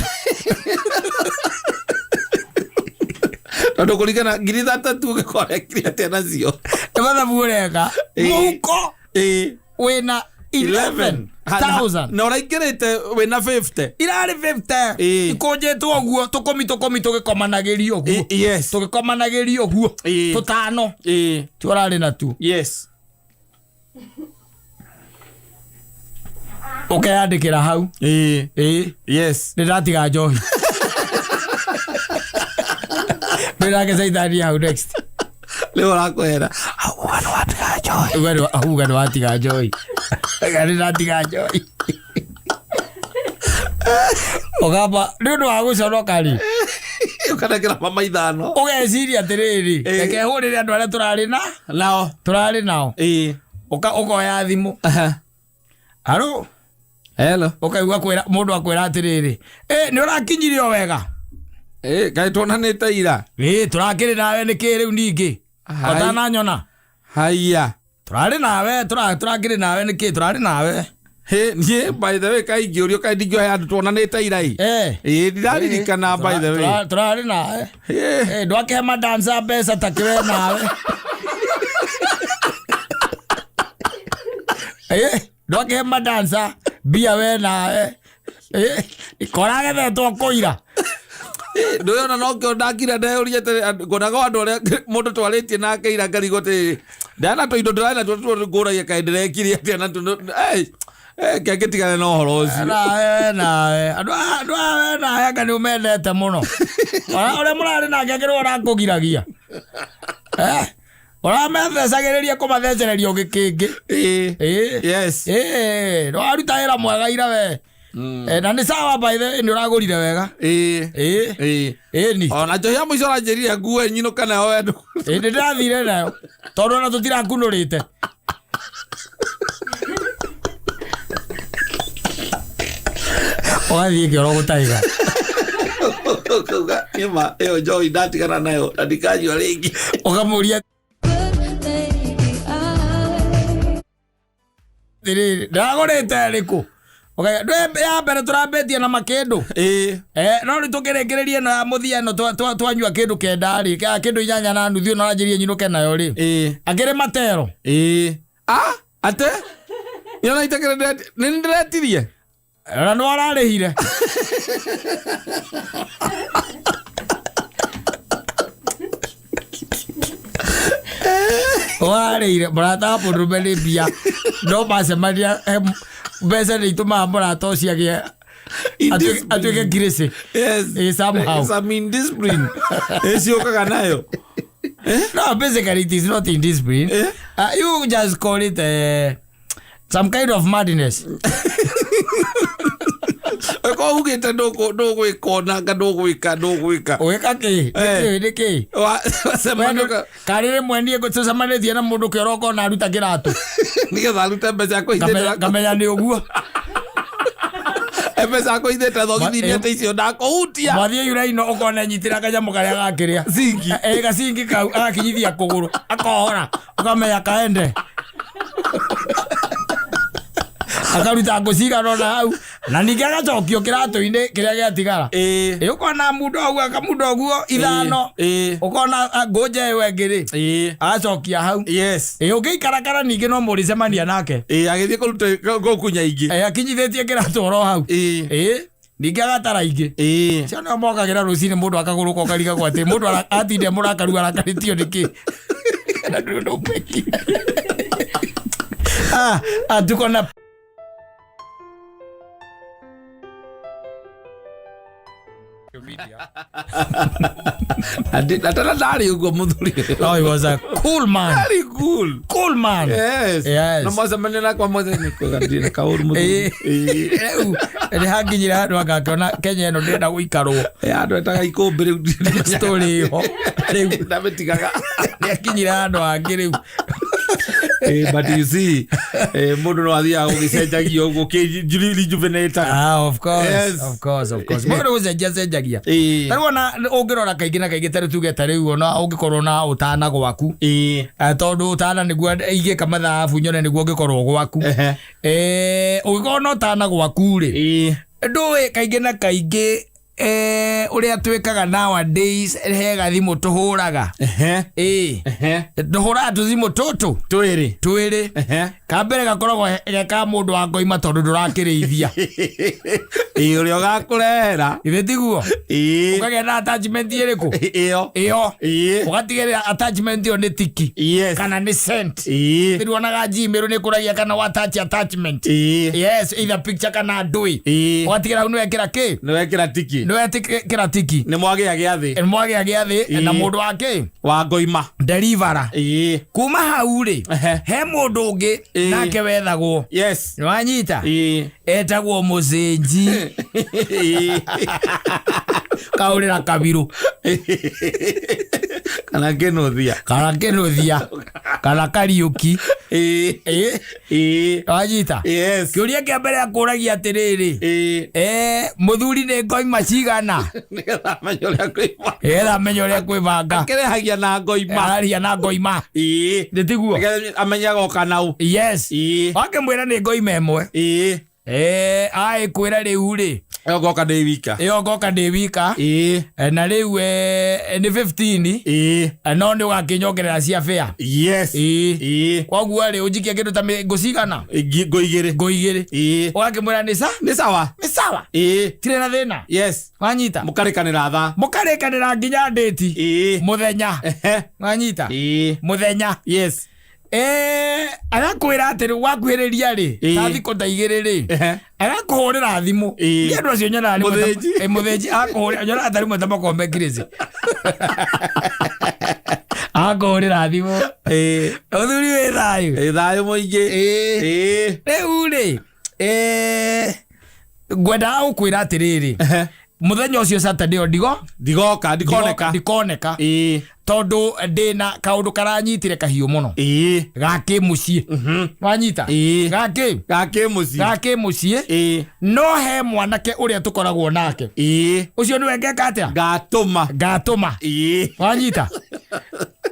Tondũ kũringana 3000 tu ũgĩkora ekire atĩa nacio. Nĩ mathabu ũreka. Ĩ. Mũhuko Ĩ. wĩna 11,000. Na ũraingĩrĩte wĩna 50. Irarĩ 50. Ĩ. Ikũnjĩtwo ũguo tũkũmi tũkũmi tũgĩkomanagĩrio ũguo. Ĩ, yes. Tũgĩkomanagĩrio ũguo. Ĩ. Tũtano. Ĩ. Ti ũrarĩ natuo. Yes. Ũkeyandĩkĩra hau. Ĩ. Ĩ. Yes. Nĩ ndatiga njohi. Ndĩrake caitani hau next. Rĩu ũrakwĩra auga nĩ watiga njohi. Auga nĩ watiga njohi. Auga nĩ ndatiga njohi. Ũkamba nĩ ũndũ wa gũconoka rĩ. Ũkanengera mama ithano. Ũgeciria atĩrĩrĩ, Ĩ. reke hũrĩre andũ arĩa tũrarĩ na Nao. tũrarĩ nao. Ĩ. Ũkoya thimũ. Aro. Hello. Ũkaigua kwĩra mũndũ akwĩra atĩrĩrĩ, ĩ nĩ ũrakinyirio wega. Ĩ, kaĩ tuonanĩte ira. Ĩ tũrakĩrĩ nawe nĩkĩ rĩu ningĩ. Hai. Ũtananyona. Haiya. Tũrarĩ nawe, tũrakĩrĩ nawe nĩkĩ tũrarĩ nawe. Hĩ, niĩ by the way kaĩ ingĩũrio kaĩ ndingĩoya andũ tuonanĩte ira ĩ. Eh. Ĩ, ndiraririkana by the way. Tũrarĩ nawe. Ĩ. Eh, ndwakĩhe madansa mbeca ta kĩwe nawe. Eh, ndwakĩhe madansa mbia we nawe. Eh, koragethetwo kũira. Ndũyona nokĩo ndakira ndeyũria atĩrĩ, ngonaga andũ arĩa mũndũ twarĩtie nake ira ngarigwo atĩrĩrĩ, ndana tũindo ndĩrarĩ natuo tuo ngũragia kaĩ ndĩrekire atĩa natuo, ngĩtigane na ũhoro ũcio. Nawe nawe. Andũ aya we nawe anga nĩ ũmendete mũno. Ũrĩa mũrarĩ nake akĩrwo ũrakũgiragia. Eh, ũramethecagĩrĩria kũmathecereria ũgĩkĩngĩ. Ĩ. Ĩ. Yes. Ĩ, nĩwaruta wĩra mwega ira we. Na nĩ sawa by the way, nĩ ũragũrire wega. Ĩ. Ĩ. Ĩ. Ĩ ni. Ona njohi ya mũico ũranjĩrire ngue nyinũka nayo we ndũ. Ĩ, nĩ ndĩrathire nayo tondũ ona tũtirakunũrĩte. Ũgathiĩ kĩoro gũtaiga. Ũkauga, nĩma, ĩyo njohi ndatigana nayo na ndikanyua rĩngĩ. Ũkamũria atĩrĩrĩ, ndĩragũrĩte ĩrĩkũ? Ũkauga, ndwe ya mbere tũrambĩtie na makĩndũ. Ĩ. No rĩu tũkĩrĩkĩrĩria ĩno ya mũthia ĩno twanyua kĩndũ kenda rĩ, kĩndũ inyanya na nuthu ĩno ũranjĩrire nyinũke nayo rĩ. Ĩ. Akĩrĩ matero. Ĩ. Ah, ate? Nĩona itakĩrĩ nĩ ndĩretirie? Ona nĩ wararĩhire. Warĩire mũrata wa mũndũrũme nĩ mbia no macemania mbeca nĩ itũmaga mũrata ũcio agĩe atuĩke ngirĩcĩ. Yes. Ĩ, somehow. Some indiscipline. Ĩciũkaga nayo. No, basically it is not indiscipline. Eh? You just call it some kind of madness. Ko ugĩte ndũgwĩka onanga ndũgwĩka ndũgwĩka. Ũgĩka kĩ? Eh. Nĩkĩ nĩkĩ? Wacemania ũka- Karĩ rĩmwe niĩ tũcemanĩtie na mũndũ kĩoro ũkona aruta kĩratũ. Nĩgetha arute mbeca akũhithĩte. Ngamenya nĩ ũguo. Mbeca akũhithĩte thogithi-inĩ atĩ icio ndakũhutia. Mwathiĩ yuraino ũkona enyitĩra kanyamũ karĩa gakĩrĩa. Zingi. Gacingi kau agakinyithia kũgũrũ akohora ũkamenya kaende. Akaruta ngũ cigana ũna hau na ningĩ agacokio kĩratũ-inĩ kĩrĩa gĩatigara. Ĩ. Ĩ, ũkona mũndũ hau akamunda ũguo ithano. Ĩ. Ũkona ngũnja ĩyo ĩngĩ rĩ. Ĩ. Agacokia hau. Yes. Ĩ, ũngĩikarakara ningĩ no mũrĩcemania nake. Ĩ, agĩthiĩ kũruta gũkunya ingĩ. Ĩ, akinyithĩtie kĩratũ oro hau. Ĩ. Ĩ, ningĩ agatara ingĩ. Ĩ. Cio nĩo mokagĩra rũcinĩ mũndũ akagũrũka ũkarigagwo atĩ mũndũ atinde mũrakaru arakarĩtio nĩkĩ. Na ndũrĩ ũndũ ũmwĩkire. Tuko na Media. Atana ndarĩ ũguo mũthuri. No, he was a cool man. Very cool. Cool man. Yes. Yes. Na mwacemania nakwa mothe nĩ kwega ndirĩ na kaũru mũthuri. Rĩu nĩ hakinyire handũ agakĩona Kenya ĩno ndĩrenda gũikarwo. Ĩ, andũ etaga ikũmbĩ rĩu. Story ĩho. Rĩu Ndamĩtigaga. nĩ akinyire handũ hangĩ rĩu. But you see, mũndũ no athiaga gũgĩcenjagia ũguo kĩ-rejuvenate-aga. Ah, of course, Yes. of course, of course. Mũndũ gũcenjia cenjagia. Ĩ. Tarĩu ona ũngĩrora kaingĩ na kaingĩ tarĩu tuge tarĩu ona ũngĩkorwo na ũtana gwaku. Ĩ. Tondũ ũtana nĩguo ingĩka mathabu nyone nĩguo ũngĩkorwo gwaku. Ehe. Ũngĩkorwo na ũtana gwaku rĩ, Ĩ. ndũĩ kaingĩ na kaingĩ ũrĩa twĩkaga nowadays he gathimũ tũhũraga. Ehe. Ĩ. Ehe. Tũhũraga tũthimũ tũtũ Twĩrĩ. twĩrĩ. Ehe. Kambere gakoragwo ge ka mũndũ wa ngoima tondũ ndũrakĩrĩithia. Ĩ, ũrĩa ũgakũrehera. Ithe tiguo? Ĩ. Ũkagĩa na attachment ĩrĩkũ? Ĩyo. Ĩyo. Ĩ. Ũgatigĩrĩra attachment ĩyo nĩ tiki Yes. kana nĩ sent. Ĩ. Nĩruonaga Gmail nĩ kũragia kana wa attach attachment. Ĩ. Yes, either picture kana ndũĩ. Ĩ. Ũgatigĩrĩra hau nĩwekĩra kĩ? Nĩ wekĩra tiki. Nĩwekĩra tiki. Nĩ mwagĩa gĩathĩ. Nĩ mwagĩa gĩathĩ Ĩ. na mũndũ wa kĩ? Wa ngoima. Deliverer. Ĩ. Kuma hau rĩ, Ehe. he mũndũ ũngĩ Ĩ. nake wethagwo. Yes. Nĩwanyita? Ĩ. Etagwo mũcĩnji. Ĩ. Kaũrĩra kabirũ. Kana kĩnũthia. Kana kĩnũthia. Kana kariũki. Ĩ. Ĩ. Ĩ. Wanyita? Yes. Kĩũria kĩa mbere akũragia atĩrĩrĩ, Ĩ. Mũthuri nĩ ngoima cigana? Nĩgetha amenye ũrĩa kwĩbanga. Nĩgetha amenye ũrĩa kwĩbanga. Akĩrehagia na ngoima. Araria na ngoima. Ĩ. Nĩ tiguo? Nĩgetha amenye agoka nau. Yes. Ĩ. Wakĩmwĩra nĩ ngoima ĩmwe. Ĩ. Aĩkwĩra rĩu rĩ. Ĩyo ngoka ndĩ wika. Ĩyo ngoka ndĩ wika. Ĩ. Na rĩu nĩ 15. Ĩ. No nĩ ũgakĩnyongerera cia fare. Yes. Ĩ. Ĩ. Koguo rĩ ũnjikie kĩndũ ta ngũ cigana? Ngũ igĩrĩ. Ngũ igĩrĩ. Ĩ. Ũgakĩmwĩra nĩ sa? Nĩ sawa. Nĩ sawa. Ĩ. Tirĩ na thĩna. Yes. Wanyita? Mũkarĩkanĩra thaa. Mũkarĩkanĩra nginya ndĩti. Ĩ. Mũthenya. Ehe. Wanyita? Ĩ. Mũthenya. Yes. Agakwĩra atĩ rĩu wakuhĩrĩria rĩ, Ĩ. ta thikũ ta igĩrĩ rĩ, Ehe. agakũhũrĩra thimũ. Ĩ. Nĩ andũ acio nyonaga rĩmwe ta- Mũthĩnji. Mũthĩnji agakũhũrĩra, nyonaga ta rĩmwe ta makombe crazy. Agakũhũrĩra thimũ. Ĩ. Mũthuri wĩ thayũ. Ĩ thayũ mũingĩ. Ĩ. Ĩ. Rĩu rĩ, ngwendaga gũkwĩra atĩrĩrĩ, Ehe. mũthenya ũcio Saturday o ndigo? Ndigoka, ndikoneka. Ndikoneka. Ĩ. Tondũ ndĩna kaũndũ karanyitire kahiũ mũno. Ĩ. Gakĩ mũciĩ. Wanyita? Ĩ. Gakĩ? Gakĩ mũciĩ. Gakĩ mũciĩ. Ĩ. No he mwanake ũrĩa tũkoragwo nake. Ĩ. Ũcio nĩwe ngeka atĩa? Ngatũma. Ngatũma. Ĩ. Wanyita?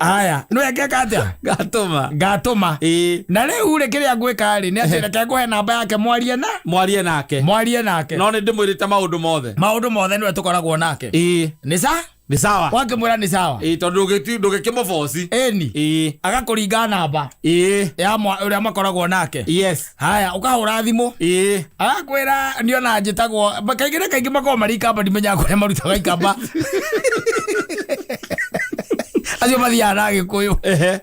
Aya, nĩwe ngeka atĩa? Ngatũma. Ngatũma. Ĩ. Na rĩu rĩ kĩrĩa ngwĩka rĩ nĩ atĩ reke ngũhe namba yake mwarie na? Mwarie nake. Mwarie nake. No nĩ ndĩmwĩrĩte maũndũ mothe. Maũndũ mothe nĩwe tũkoragwo nake. Ĩ. Nĩ sa? Nĩ sawa. Wakĩmwĩra nĩ sawa. Ĩ, tondũ ndũgĩkĩmũboci. Ĩni. Ĩ. Agakũringa namba. Ĩ. Ya ũrĩa makoragwo nake. Yes. Haya, ũkahũra thimũ. Ĩ. Agakwĩra niona njĩtagwo, kaingĩ na kaingĩ makoragwo marĩ ikamba, ndimenyaga kũrĩa marutaga ikamba. Acio mathiaga na Gĩkũyũ. Ehe.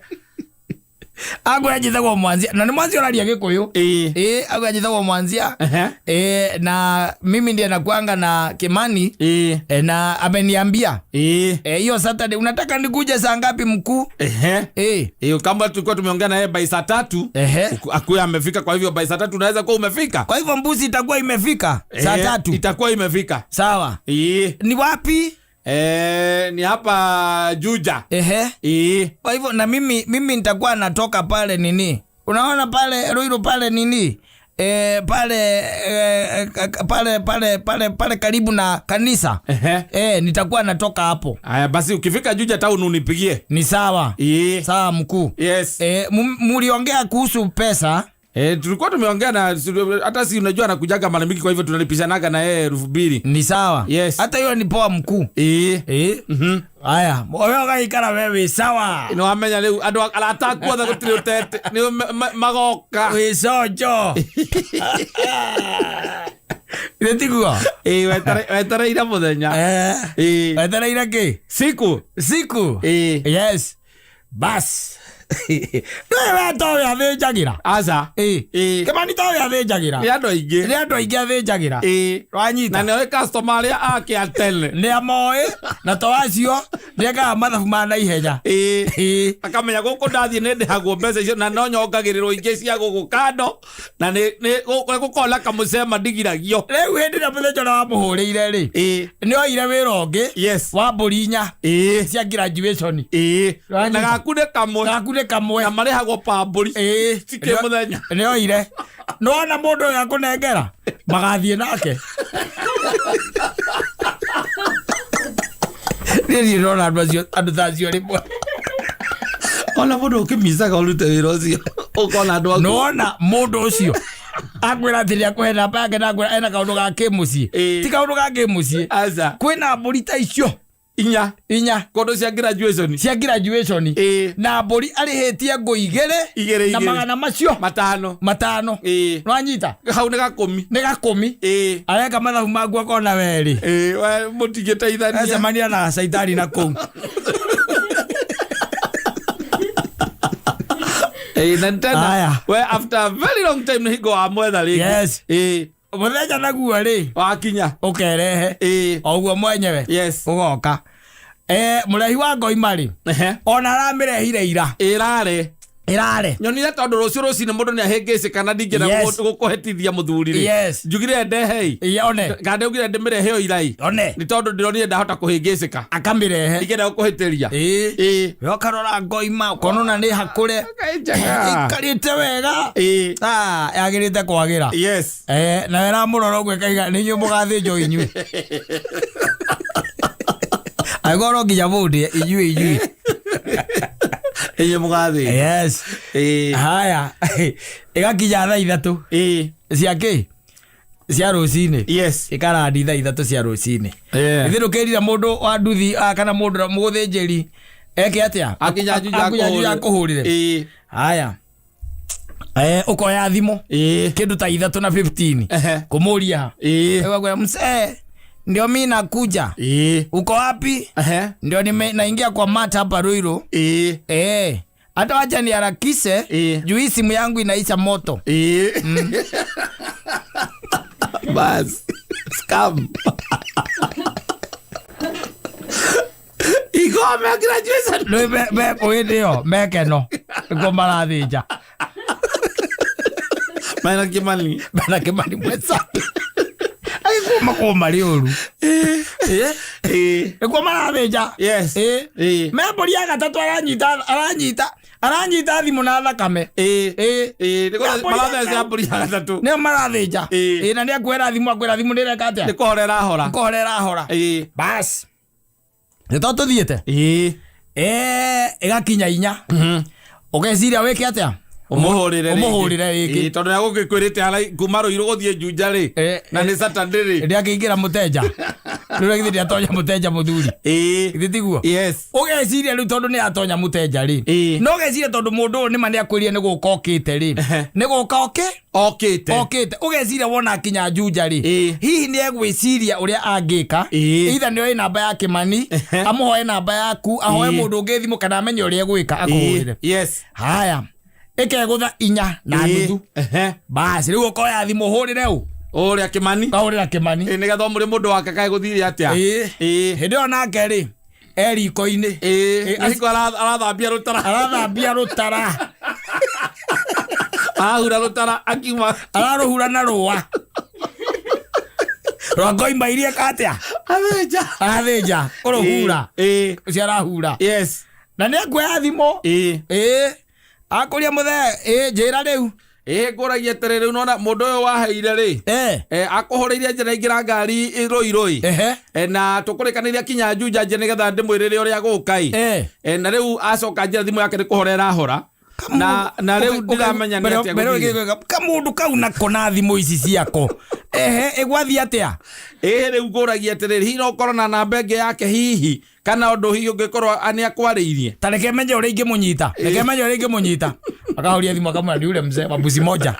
Akwĩra njĩtagwo Mwanzia, na nĩ Mwanzia ũraria Gĩkũyũ. Ĩ. Ĩ, akwĩra njĩtagwo Mwanzia. Ehe. Na mimi ndiye nakuanga na Kimani. Ĩ. Na ameniambia. Ĩ. Hiyo Saturday unataka nikuje saa ngapi mkuu? Ehe. Ĩ. Ĩ, kama tulikuwa tumeongea na yeye by saa 3. Ehe. Akuwe amefika, kwa hivyo by saa 3 unaweza kuwa umefika. Kwa hivyo mbuzi itakuwa imefika saa 3. Itakuwa imefika. Sawa. Ĩ. Ni wapi? Ni hapa Juja. Ehe. Ĩ. Kwa hivyo na mimi nitakuwa natoka pale nini? Unaona pale Ruiru pale nini? Pale pale pale pale pale karibu na kanisa. Ehe. Nitakuwa natoka hapo. Aya basi ukifika Juja town unipigie. Ni sawa. Ĩ. Sawa mkuu. Yes. Muliongea kuhusu pesa? Tulikuwa tumeongea na hata si unajua anakujaga mara mingi, kwa hivyo tunalipishanaga na yeye 2000. Ni sawa. Yes. Hata hiyo ni poa mkuu. Aya, wewe ugaikara wewe sawa. Ni wamenya rĩu andũ arata aku othe gũtirĩ ũtete nĩ magoka. Wĩ cojo. Nĩ tiguo? Ĩ, wetereire mũthenya. Wetereire kĩ? Siku. Siku. Yes. Bas. Ndũĩ we towe athĩnjagĩra. Aca. Ĩ. Ĩ. Kĩmani towe athĩnjagĩra. Nĩ andũ aingĩ. Nĩ andũ aingĩ athĩnjagĩra. Ĩ. Wanyita. Na nĩoĩ customer arĩa ake a tene. Nĩ amoĩ na to acio nĩekaga mathabu ma naihenya. Ĩ. Ĩ. Akamenya gũkũ ndathiĩ nĩ ndĩhagwo mbeca icio na no nyongagĩrĩrwo ingĩ cia gũkũ kando na nĩ gũkorwo na kamũcema ndigiragio. Rĩu hĩndĩ ĩrĩa mũthĩnja ũrĩa wamũhũrĩire rĩ, Ĩ. nĩ oire wĩra ũngĩ Yes. wa mbũri inya Ĩ. cia graduation. Ĩ. Wanyita. Na gaku nĩ kamwe. Gaku nĩ kamwe. Na marĩhagwo pa mbũri. Ĩ. Ti kĩ mũthenya. Nĩ oire. Nĩwona mũndũ ũyũ akũnengera magathiĩ nake. Niĩ ndirĩ ndona andũ acio andũ ta acio rĩmwe. Ona mũndũ ũkĩmicaga ũrute wĩra ũcio ũkona andũ aku. Nĩwona mũndũ ũcio akwĩra atĩ nĩakũhe namba yake na akwĩra ena kaũndũ ga kĩmũciĩ. Ĩ. Ti kaũndũ ga kĩmũciĩ. Aca. Kwĩna mbũri ta icio Inya. inya Kũndũ cia graduation. cia graduation. Ĩ. Na mbũri arĩhĩtie ngũ igĩrĩ Igĩrĩ, na igĩrĩ. magana macio Matano. matano. Ĩ. Nĩwanyita? Hau nĩ gakũmi. Nĩ gakũmi. Ĩ. Areka mathabu maku akona werĩ. Ĩ, we mũtingĩteithania. Acemania na caitani na kũu. Ĩ, na tena Aya. we after a very long time nĩ hingo wa mwetha rĩngĩ. Yes. Ĩ. Mũthenya naguo rĩ Wakinya. ũkerehe Ĩ. o ũguo mwenyewe. Yes. Ũgoka. Mũrehi wa ngoima rĩ Ehe. ona aramĩrehire ira. Ĩrarĩ. Ĩrarĩ. Nyonire tondũ rũciũ rũcinĩ mũndũ nĩ ahĩngĩcĩka na ndingĩenda Yes. gũkũhetithia mũthuri rĩ. Yes. Njugire ndehei. Ĩ, one. Kana ndaugire ndĩmĩrehe o irai. One. Nĩ tondũ ndĩronire ndahota kũhĩngĩcĩka. Akamĩrehe. Ndingĩenda gũkũhĩtĩria. Ĩ. Ĩ. We ũkarora ngoima ũkona ona nĩ hakũre. Kaĩ njega. Ĩikarĩte wega. Ĩ. Ah, yagĩrĩte kwagĩra. Yes. Nawe ĩramũrora ũguo ĩkaiga nĩ inyuĩ mũgathĩnjwo inyuĩ. Angĩkorwo no nginya mũndĩe inyuĩ inyuĩ. Inyuĩ mũgathĩnjwo. Yes. Ĩ. Haya. Ĩgakinya thaa ithatũ. Ĩ. Cia kĩ? Cia rũcinĩ. Yes. Ĩkarandi thaa ithatũ cia rũcinĩ. Yeah. Ithuĩ ndũkĩrire mũndũ wa nduthi kana mũndũ mũthĩnjĩri eke atĩa? Akinya Juja Akinya Juja akũhũrĩre. Ĩ. Haya. Ũkoya thimũ. Ĩ. Kĩndũ ta ithatũ na 15. Ehe. Kũmũria. Ĩ. Ĩgakwĩra mzee, ndio mi nakuja. Ĩ. Uko wapi? Ehe. Ndio nime naingia kwa mata hapa Ruiru. Ĩ. Hata wacha niharakishe juu hii simu yangu inaisha moto. Ĩ. Bas. Scam. Igome graduation. Rĩu hĩndĩ ĩyo mekeno nĩkuo marathĩnja. Mena Kimani. Mena Kimani mwenzake. Agĩkuo makorwo marĩ ũru. Ĩ. Nĩkuo marathĩnja. Yes. Ĩ. Ĩ. Me mbũri ya gatatũ aranyita thimũ na thakame. Ĩ. Ĩ. Ĩ. Nĩkuo marathĩnja mbũri ya gatatũ. Nĩo marathĩnja. Ĩ. Ĩ, na nĩakuoera thimũ akwĩra thimũ nĩreka atĩa? Nĩ kũhora ĩrahora. Kũhora ĩrahora. Ĩ. Bas. Nĩ to tũthiĩte? Ĩ. Ĩgakinya inya. Ũgeciria wĩke atĩa? Ũmũhũrĩre rĩngĩ. Ũmũhũrĩre rĩngĩ. Ĩ, tondũ nĩagũgĩkwĩrĩte kuma Ruiru gũthiĩ Juja rĩ. Na nĩ Saturday rĩ. Nĩakĩingĩra mũteja. Rĩu githĩ ndĩatonya mũteja mũthuri. Ĩ. Githĩ tiguo? Yes. Ũgeciria rĩu tondũ nĩatonya mũteja rĩ. Ĩ. No ũgeciria tondũ mũndũ ũyũ nĩma nĩakwĩrire nĩ gũka okĩte rĩ. Nĩ gũka oke? Okĩte. Okĩte. Ũgeciria wona akinya Juja rĩ. Ĩ. Hihi nĩegwĩciria ũrĩa angĩka. Ĩ. Either nĩoe namba ya Kĩmani, amũhoe namba yaku, ahoe Ĩ. mũndũ ũngĩ thimũ kana amenye ũrĩa egwĩka akũhũrĩre. Yes. Haya. Ĩkegũtha inya na nuthu. Ehe. Basi rĩu ũkoya thimũ ũhũrĩre ũ? Ũrĩa Kĩmani. Ũkahũrĩra Kĩmani. Ĩ, nĩgetha ũmũrie mũndũ wake kaĩ gũthire atĩa. Ĩ. Ĩ. Hĩndĩ ĩyo nake rĩ e riko-inĩ. Ĩ. Ĩ, Nĩkĩo arathambia rũtara. Arathambia rũtara. Arahura rũtara akiuma. Ararũhura na rũa. Rwa ngoima iria ĩka atĩa? Athĩnja. Arathĩnja. Kũrũhura. Ĩ. Ũcio arahura. Yes. Na nĩekuoya thimũ. Ĩ. Ĩ. Akũria mũthee, ĩ njĩra rĩu. Ĩ, ngũragia atĩrĩ rĩu nona mũndũ ũyũ waheire rĩ. Akũhũrĩire njĩra ingĩra ngari Ruiru. Ehe. Na tũkũrĩkanĩria kinya Juja nje nĩgetha ndĩmwĩrĩre ũrĩa gũka ĩ. Na rĩu acoka njĩra thimũ yake nĩ kũhora ĩrahora. Na rĩu ndiramenya nĩ atĩa gũthiĩ. Kamũndũ kau nako na thimũ ici ciako. Ehe, ĩgwathiĩ atĩa? Ĩ, rĩu ngũragia atĩrĩrĩ, hihi no ũkorwo na namba ĩngĩ yake hihi kana ũndũ hihi ũngĩkorwo nĩ akwarĩirie. Ta reke menye ũrĩa ingĩmũnyita. Reke menye ũrĩa ingĩmũnyita. Akahoria thimũ akamwĩra ni yule mzee wa mbuzi moja.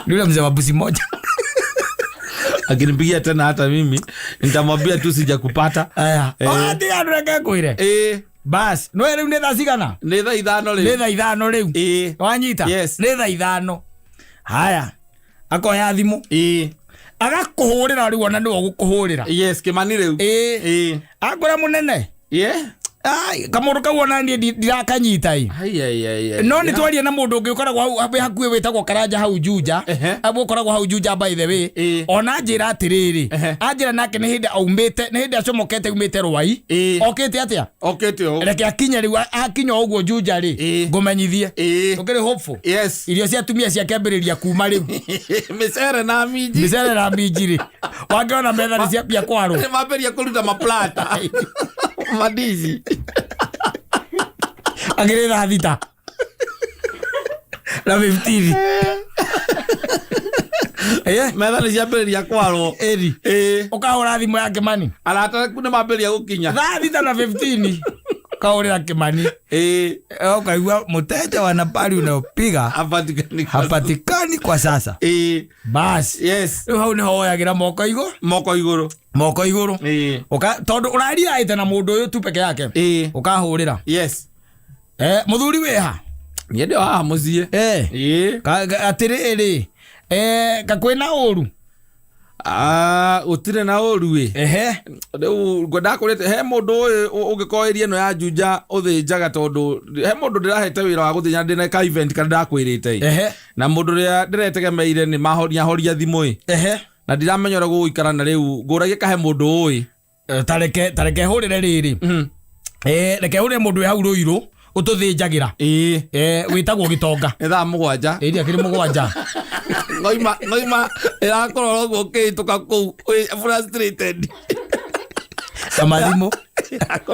Ni yule mzee wa mbuzi moja. Akinipigia tena hata mimi nitamwambia tu sijakupata. Aya. Tiga andũ reke ngwĩre. Bas, no rĩu nĩ thaa cigana? Nĩ thaa 5 rĩu. Nĩ thaa 5 rĩu. Ĩĩ. Wanyita? Yes. Nĩ thaa 5. Haya. Akoya thimũ. Ĩĩ. Agakũhũrĩra rĩu ona nĩwe ũgũkũhũrĩra. Yes, Kimani rĩu. Ĩĩ. Ĩĩ. Akwĩra mũnene. Yeah. Ai, kamũndũ kau ona niĩ ndirakanyita ĩ. Ai ai ai ai. No nĩ twaria na mũndũ ũngĩ ũkoragwo hau wĩ hakuhĩ wĩtagwo Karanja hau Juja. Ehe. Abu ũkoragwo hau Juja by the way. Ĩĩ. Ona njĩra atĩrĩrĩ. Ehe. Anjĩra nake nĩ hĩndĩ aumĩte, nĩ hĩndĩ acomokete aumĩte Rwai. Ĩĩ. Okĩte atĩa? Okĩte ũũ. Reke akinye rĩu akinya ũguo Juja rĩ. Ĩĩ. Ngũmenyithie. Ĩĩ. Ũkĩrĩ hopeful. Yes. Irio cia atumia ciakĩambĩrĩria kuma rĩu. Mĩcere na minji. Mĩcere na minji rĩ. Wangĩona metha nĩ ciambia kwarwo. Nĩ mambĩrĩria kũruta maplata. Mandici. Akĩrĩ thaa 6 na 15. Eh, Metha nĩ ciambĩrĩria kwarwo. ĩri. Ĩĩ. Ũkahũra thimũ ya Kĩmani. Arata aku nĩ mambĩrĩria gũkinya. Thaa 6 na 15. Ũkahũrĩra Kĩmani. Ĩĩ. Ũkaigua mteja wa nambari unayopiga Hapatikani. hapatikani kwa sasa. Ĩĩ. Bas. Yes. Rĩu hau nĩho woyagĩra moko igũ. Moko igũrũ. Moko igũrũ. Ĩĩ. Ũka tondũ ũrariaĩte na mũndũ ũyũ tu peke yake. Ĩĩ. Ũkahũrĩra. Yes. Mũthuri wĩha? Niĩ ndĩ o haha mũciĩ. Eh. Ĩĩ. Atĩrĩrĩ. Kakwĩna ũru? Ah, gũtirĩ na ũru ĩ. Ehe. Rĩu ngwendaga kũrĩte he mũndũ ũyũ ũngĩkorwo area ĩno ya Juja ũthĩnjaga tondũ he mũndũ ndĩrahete wĩra wa gũthĩnja ndĩna ka event kana ndakwĩrĩte ĩ. Ehe. Na mũndũ ũrĩa ndĩretegemeire nĩ mahoria thimũ ĩ. Ehe. Na ndiramenya ũrĩa gũgũikara na rĩu ngũragia kahe mũndũ ũĩ. Tareke hũrĩre rĩrĩ. Reke hũrĩre mũndũ wĩ hau Rũirũ ũtũthĩnjagĩra. Ĩĩ. Wĩtagwo Gĩtonga. Nĩ thaa 7. Ĩĩ akĩrĩ 7. Ngoima ĩrakũrora ũguo ũkĩhĩtũka kũu wĩ frustrated. Na mathimũ.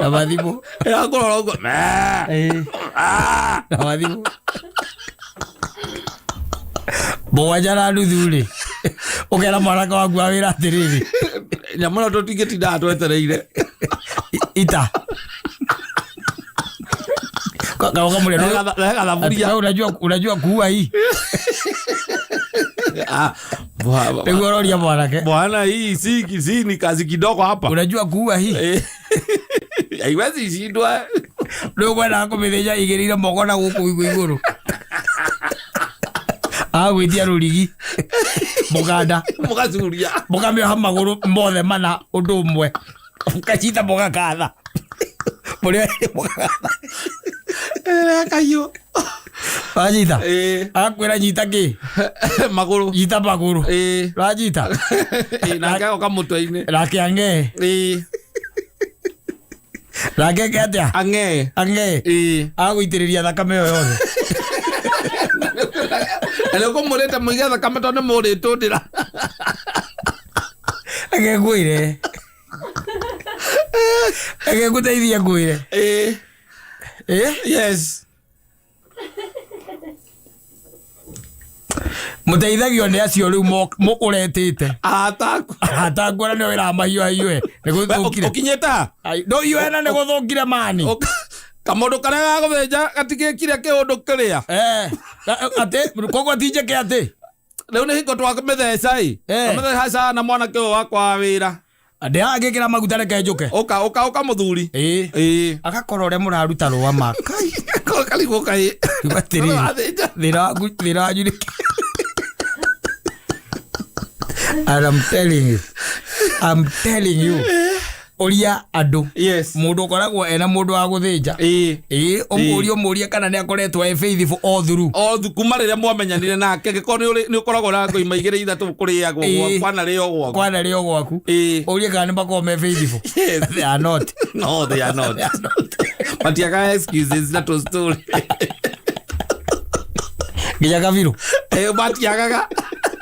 Na mathimũ. Ĩrakũrora ũguo. Ĩĩ. Na mathimũ. 7:30 rĩ. Ũkera mwanake waku wa wĩra atĩrĩrĩ. Nyamũ ĩno tũtingĩtindaga twetereire. Ita. Unajua kuua hii. Nĩguo ũroria mwanake. Bwana, hii si ni kazi kidogo hapa. Unajua kuua hii. Haiwezi shindwa. Rĩu kwendaga kũmĩthĩnja igĩrĩire moko na gũkũ igũrũ. Agwĩtia rũrigi. Mũganda. Mũgacuria. Mũkamĩoha magũrũ mothe mana ũndũ ũmwe. Mũkacita mũgakatha. Mũrĩ mũgakatha. Kahiũ. Wanyita? Ĩĩ. Agakwĩra nyita kĩ? Magũrũ. Nyita magũrũ. Ĩĩ. Wanyita? Ĩĩ, nake agoka mũtwe-inĩ. Nake ang'ee. Ĩĩ. Nake eke atĩa? Ang'ee. Ang'ee. Ĩĩ. Agũitĩrĩria thakame ĩyo yothe. Na nĩ ũkũmũrĩte mũige thakame tondũ nĩ mũrĩtũndĩra. Reke ngwĩre. Reke ngũteithie ngwĩre. Ĩĩ. Ĩĩ? Yes. Mũteithagio nĩ acio rĩu ũretĩte. Arata aku. Arata aku arĩa nĩo wĩramahiũhahiũhe. Nĩ gũthũkire. Ũkinyĩte ha? Ndũhiũhe na nĩ gũthũkire mani. Kamũndũ karĩa gagũthĩnja gatigĩkire kĩũndũ kĩrĩa. Atĩ, koguo ti njĩke atĩ? Rĩu nĩ hingo twamĩtheca ĩ. Twamĩtheca na mwanake ũyũ wakwa wa wĩra. Ndĩragĩkĩra maguta reke njũke. Ũka, ũka, ũka mũthuri. Ĩĩ. Ĩĩ. Agakorwo ũrĩa mũraruta rũa ma. Kai. Karigwo kaĩ. Atĩrĩrĩ. Ũrathĩnja. Thĩna waku, thĩna wanyu nĩ kĩ? And I'm telling you. I'm telling you. Ũria andũ. Yes. Mũndũ ũkoragwo ena mũndũ wa gũthĩnja. Ĩĩ. Ĩĩ, ũmũrie, ũmũrie kana nĩ akoretwo e faithful all through. All through, kuma rĩrĩa mwamenyanire nake, angĩkorwo nĩ ũkoragwo na ngoima igĩrĩ ithatũ kũrĩagwo Ĩĩ. kwanarĩo gwaku. Kwanarĩo gwaku. Ĩĩ. Ũrie kana nĩ makoragwo me faithful. Yes. They are not. No, they are not. They are not. Matiagaga excuses na tũ story. Nginya kabirũ. Ĩĩ, matiagaga.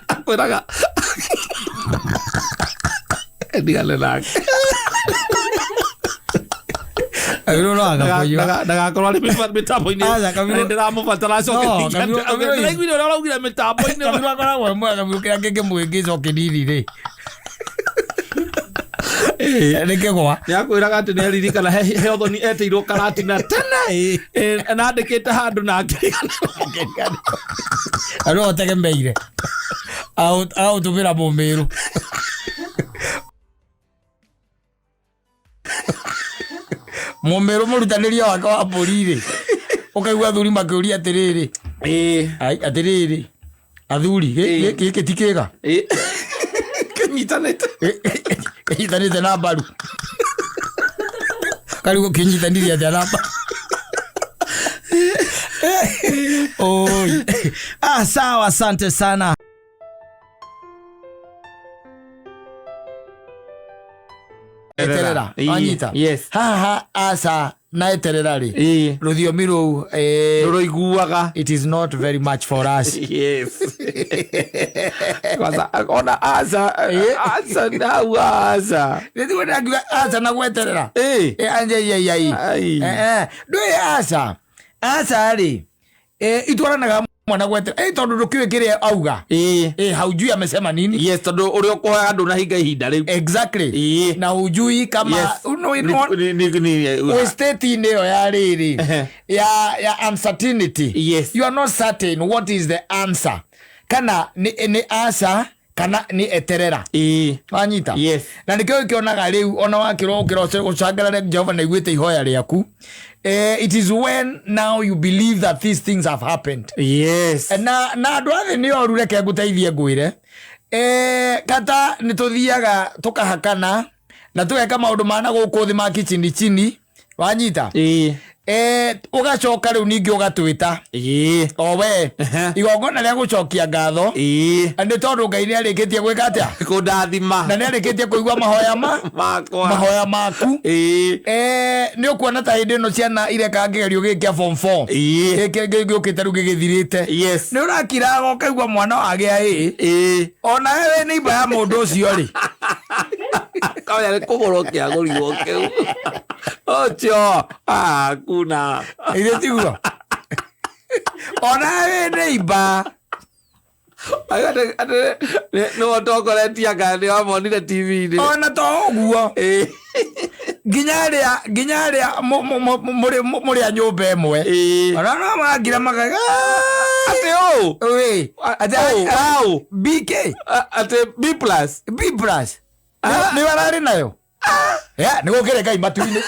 Akwĩraga. Ndigane nake. Kabirũ no agakũiyũa. Ndagakorwo arĩ mĩtambo-inĩ. Aca, Kabirũ. Ndĩramũbatara acoke No, ningĩ. Kabirũ, Kabirũ. Ndĩraiguire ũrĩa ũraugire mĩtambo-inĩ. Kabirũ akoragwo e mwega, Kabirũ kĩrĩa kĩngĩmũhĩngĩca o kĩnini rĩ. Nĩ kĩgwa. Nĩ akwĩraga atĩ nĩ aririkana he ũthoni etĩirwo karatina tene. Ĩĩ. Na andĩkĩte handũ na akĩriganĩrwo. Na no ũtegemeire. Aũtũmĩra mũmĩrũ. Mũmĩrũ mũrutanĩria wake wa mbũri rĩ, ũkaigua athuri makĩũria atĩrĩrĩ, ai, atĩrĩrĩ athuri, gĩkĩ ti kĩga. Kĩnyitanĩte. Kĩnyitanĩte na mbaru. Karigwo kĩnyitanire atĩa na mbaru? Oi. Ah, sawa, asante sana. Eterera. Wanyita? Yes. Haha aca na eterera rĩ, rũthiomi rũu Rũiguaga. It is not very much for us. Yes. Kwanza ona aca aca nau aca. Nĩtiguo ndĩrakiuga aca na gweterera. Anje yai. Ai. Ndũĩ aca aca rĩ, itwaranaga mwana gweterera, tondũ ndũkĩũĩ kĩrĩa auga. Haujui amesema nini. Yes, tondũ ũrĩa ũkũhoyaga ndũnahinga ihinda rĩu. Exactly. Na hujui kama wĩ state-inĩ ĩyo ya rĩrĩ ya uncertainty. You are not certain what is the answer, kana nĩ aca kana nĩ eterera. Wanyita? Yes. Na nĩkĩo gĩkĩonaga rĩu ona wakĩrwo ũkĩra ũcangarare Jehova na iguĩte ihoya rĩaku. It is when now you believe that these things have happened. Na andũ a thĩ nĩ oru, reke ngũteithie ngwĩre, kata nĩ tũthiaga tũkahakana na tũgeka maũndũ mana gũkũ thĩ ma kichini chini, wanyita? Ũgacoka rĩu ningĩ ũgatwĩta o we igongona rĩa gũcokia ngatho, nĩ tondũ Ngai nĩ arĩkĩtie gwĩka atĩa? Kũndathima. Na nĩ arĩkĩtie kũigua mahoya ma makwa. Mahoya maku. Nĩ ũkuona ta hĩndĩ ĩno ciana ireka kĩgerio gĩkĩ kĩa form 4, gĩkĩ gĩũkĩte rĩu gĩgĩthirĩte, nĩ ũrakiraga ũkaigua mwana wagĩa ĩ, ona we wĩ neighbor ya mũndũ ũcio rĩ. Kawaya nĩ kũgũrwo kĩagũrirwo kĩu ũcio hakuna. Ithe tiguo ona we wĩ neighbor. Nĩwe ũtongoretie anga nĩ wamonire TV-inĩ. Ona to ũguo, nginya arĩa mũrĩ a nyũmba ĩmwe, ona no marangira makaiga Atĩ ũũ. Ĩ, atĩ Au. BK. Atĩ B plus. B plus nĩ ararĩ nayo. Ya, nĩ gũkĩrĩ Ngai matu-inĩ.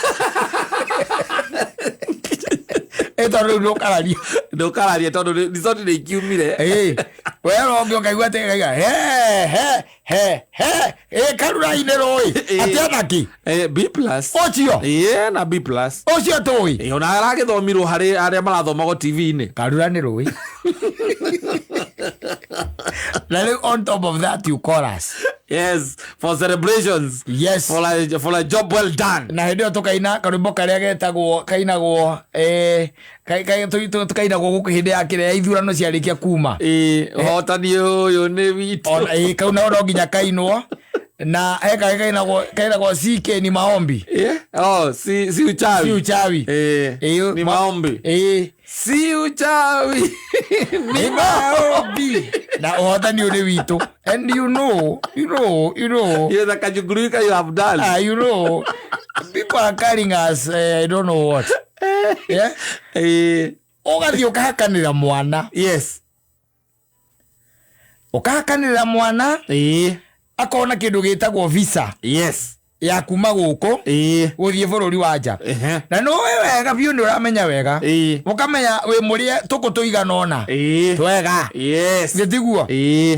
Ĩ tondũ rĩu ndũkararia. Ndũkararia tondũ result nĩ ikiumire. Ĩ, wero ũngĩ ũkaigua atĩ ũkaiga he he he he ĩ karura-inĩ rũĩ atĩ anaki. B plus. Ũcio. Ĩĩ, na B plus. Ũcio tũĩ. Ona aragĩthomirwo harĩ arĩa marathomagwo TV-inĩ. Karura nĩ rũĩ, na rĩu on top of that you call us. Yes, for celebrations. Yes. For a job well done. Na hĩndĩ ĩyo tũkaina karwĩmbo karĩa getagwo kainagwo, tũkainagwo gũkũ hĩndĩ ya kĩrĩa ya ithurano ciarĩkia kuma. Ĩĩ, ũhotani ũyũ nĩ witũ. Ona kau nao no nginya kainwo, na he karĩa kainagwo CK ni maombi. Oh, si uchawi. Si uchawi. Ni maombi. Si uchawi. Ni maombi na ũhotani ũyũ nĩ witũ, and you know Yes, akajugulika you have done. Ah, people are carrying us, I don't know what, yeah. Ũgathiĩ ũkahakanĩra mwana. Ũkahakanĩra mwana, akona kĩndũ gĩtagwo visa ya kuma gũkũ gũthiĩ bũrũri wa nja. Na nĩ ũĩ wega biũ, nĩ ũramenya wega, ũkamenya wĩ mũrĩe tũkũ tũigana ũna twega. Nĩ tiguo?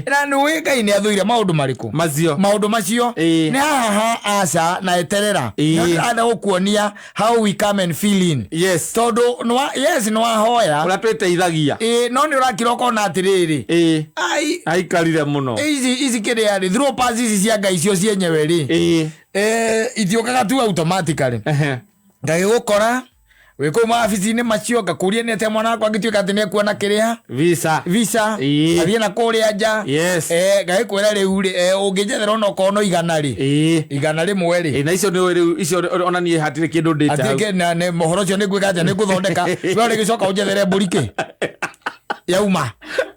Na nĩ ũĩ Ngai nĩ athũire maũndũ marĩkũ? Macio. Maũndũ macio. Nĩ haha ha aca na eterera. Nĩ ndĩrenda gũkuonia how we come and fill in. Tondũ yes, nĩ wahoya. Ũrĩa twĩteithagia. Ĩĩ, no nĩ ũrakira ũkona atĩrĩrĩ, ai, Aikarire mũno. Ici kĩrĩa rĩ, through pass ici cia Ngai cio cienyewe rĩ, itiũkaga tu automatically. Ngagĩgũkora wĩ kũu mawabici-inĩ macio, ngakũria nĩ atĩa mwana wakwa angĩtuĩka atĩ nĩ ekuona kĩrĩa Visa. Visa, athiĩ na kũrĩa nja. Ngagĩkwĩra rĩu rĩ, ũngĩnjethera ona okorwo no 100 rĩ, 100 rĩ. Na icio nĩ rĩu icio ona niĩ hatirĩ kĩndũ ndĩte hau. Hatirĩ na ũhoro ũcio nĩ ngwĩka atĩa, nĩ ngũthondeka we ũrĩgĩcoka ũnjethere mbũri kĩ yauma.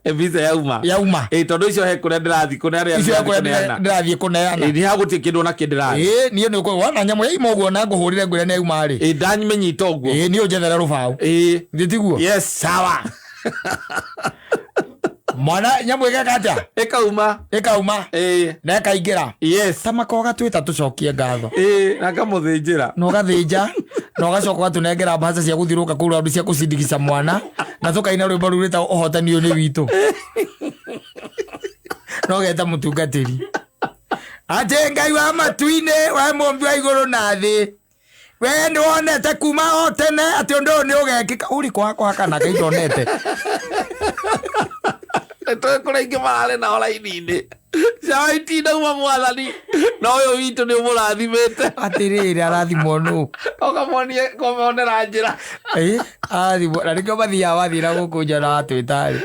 Visa yauma. Yauma. Tondũ icio he kũrĩa ndĩrathiĩ kũrĩa icio ndĩrathiĩ kũrĩa kũneana. Ndĩrathiĩ kũneana. Nĩ hagũtirĩ kĩndũ ona kĩ ndĩrathiĩ. Ĩĩ, niĩ nĩ wona nyamũ yaima ũguo na ngũhũrĩre ngwĩre nĩ yauma rĩ. Ndamĩnyita ũguo. Ĩĩ, niĩ ũnjethere rũbaũ. Nĩ tiguo? Yes. Sawa. Mwana nyamũ ĩgeka atĩa? Ĩkauma. Ĩkauma. Ĩĩ. Na ĩkaingĩra. Yes. Ta makoga twĩta tũcokie ngatho. Ĩĩ, na ngamũthĩnjĩra. Na ũgathĩnja na ũgacoka ũgatũnengera mbaca cia gũthiũrũrũka kũu raũndi cia kũcindikica mwana na tũkaina rwĩmbo rũu rwĩtagwo ũhotani ũyũ nĩ witũ. Na ũgeta mũtungatĩri. Atĩ Ngai wa matu-inĩ, we mũmbi wa igũrũ na thĩ. We nĩ wonete kuma o tene atĩ ũndũ ũyũ nĩ ũgekĩka. Ũrĩ kwa kana Ngai ndonete. Nĩtũĩ kũrĩ aingĩ mararĩ nao raini-inĩ. Ciao itinauma mwathani, na ũyũ witũ nĩ ũmũrathimĩte. Atĩrĩrĩ, arathimwo nũ? Ũkamonie kũmonera njĩra. Ĩ, arathimwo. Na nĩkĩo mathiaga wathiĩ na gũkũ nja na watwĩta rĩ.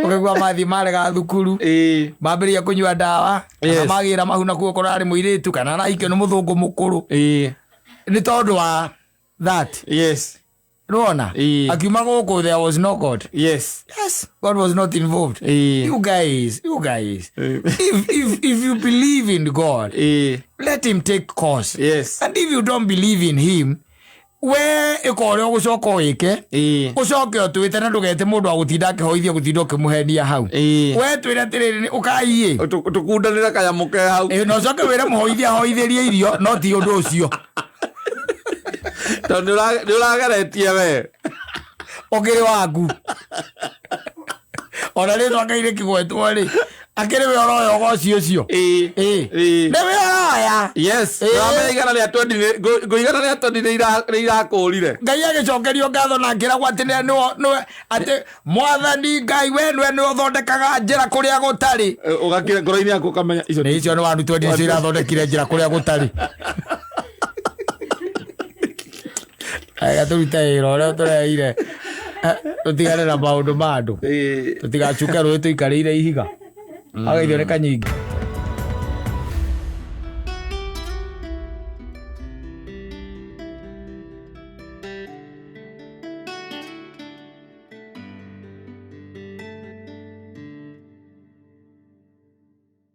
Ũkaigua mathiĩ marega thukuru. Ĩĩ. Mambĩrĩria kũnyua ndawa. Kana Yes. magĩra mahu na kuo korwo arĩ mũirĩtu kana arahikio nĩ mũthũngũ mũkũrũ. Ĩĩ. Nĩ tondũ wa that. Yes. Nĩwona? Ĩĩ. Akiuma gũkũ there was no God. Yes. Yes, God was not involved. Ĩĩ. You guys, you guys. Ĩĩ. If you believe in God, Ĩĩ. let him take course. Yes. And if you don't believe in him, we ĩka ũrĩa ũgũcoka ũĩke. Ĩĩ. Ũcoke ũtwĩte na ndũgete mũndũ wa gũtinda akĩhoithia gũtinda ũkĩmũhenia hau. Ĩĩ. We twĩre atĩrĩrĩ, ũkaiĩ. Tũkundanĩre kanyamũ ke hau. Ĩĩ, na ũcoke wĩre mũhoithia ahoithĩrie irio, no ti ũndũ ũcio. Tondũ nĩ ũrageretie we. Ũkĩrĩ waku. Ona rĩtwa Ngai rĩkĩgwetwo rĩ, akĩrĩ we ũroya ũgoci ũcio. Ĩĩ. Ĩĩ. Ĩĩ. Nĩ we ũroya. Yes. Ĩĩ. Ũramenya igana rĩa twendi ngũ igana rĩa twendi nĩ irakũrire. Ngai agĩcokerio ngatho na akĩragwo atĩ nĩwe atĩ mwathani Ngai we nĩwe nĩwe ũthondekaga njĩra kũrĩa gũtarĩ. Ũgakira ngoro-inĩ yaku ũkamenya icio Nĩ icio nĩ wanu twendi nĩcio irathondekire njĩra kũrĩa gũtarĩ. Aya tũrute wĩra ũrĩa tũreire. Tũtigane na maũndũ ma andũ. Ĩĩ. Tũtigacuke rũĩ tũikarĩire ihiga. Agaithio nĩ kanyingĩ.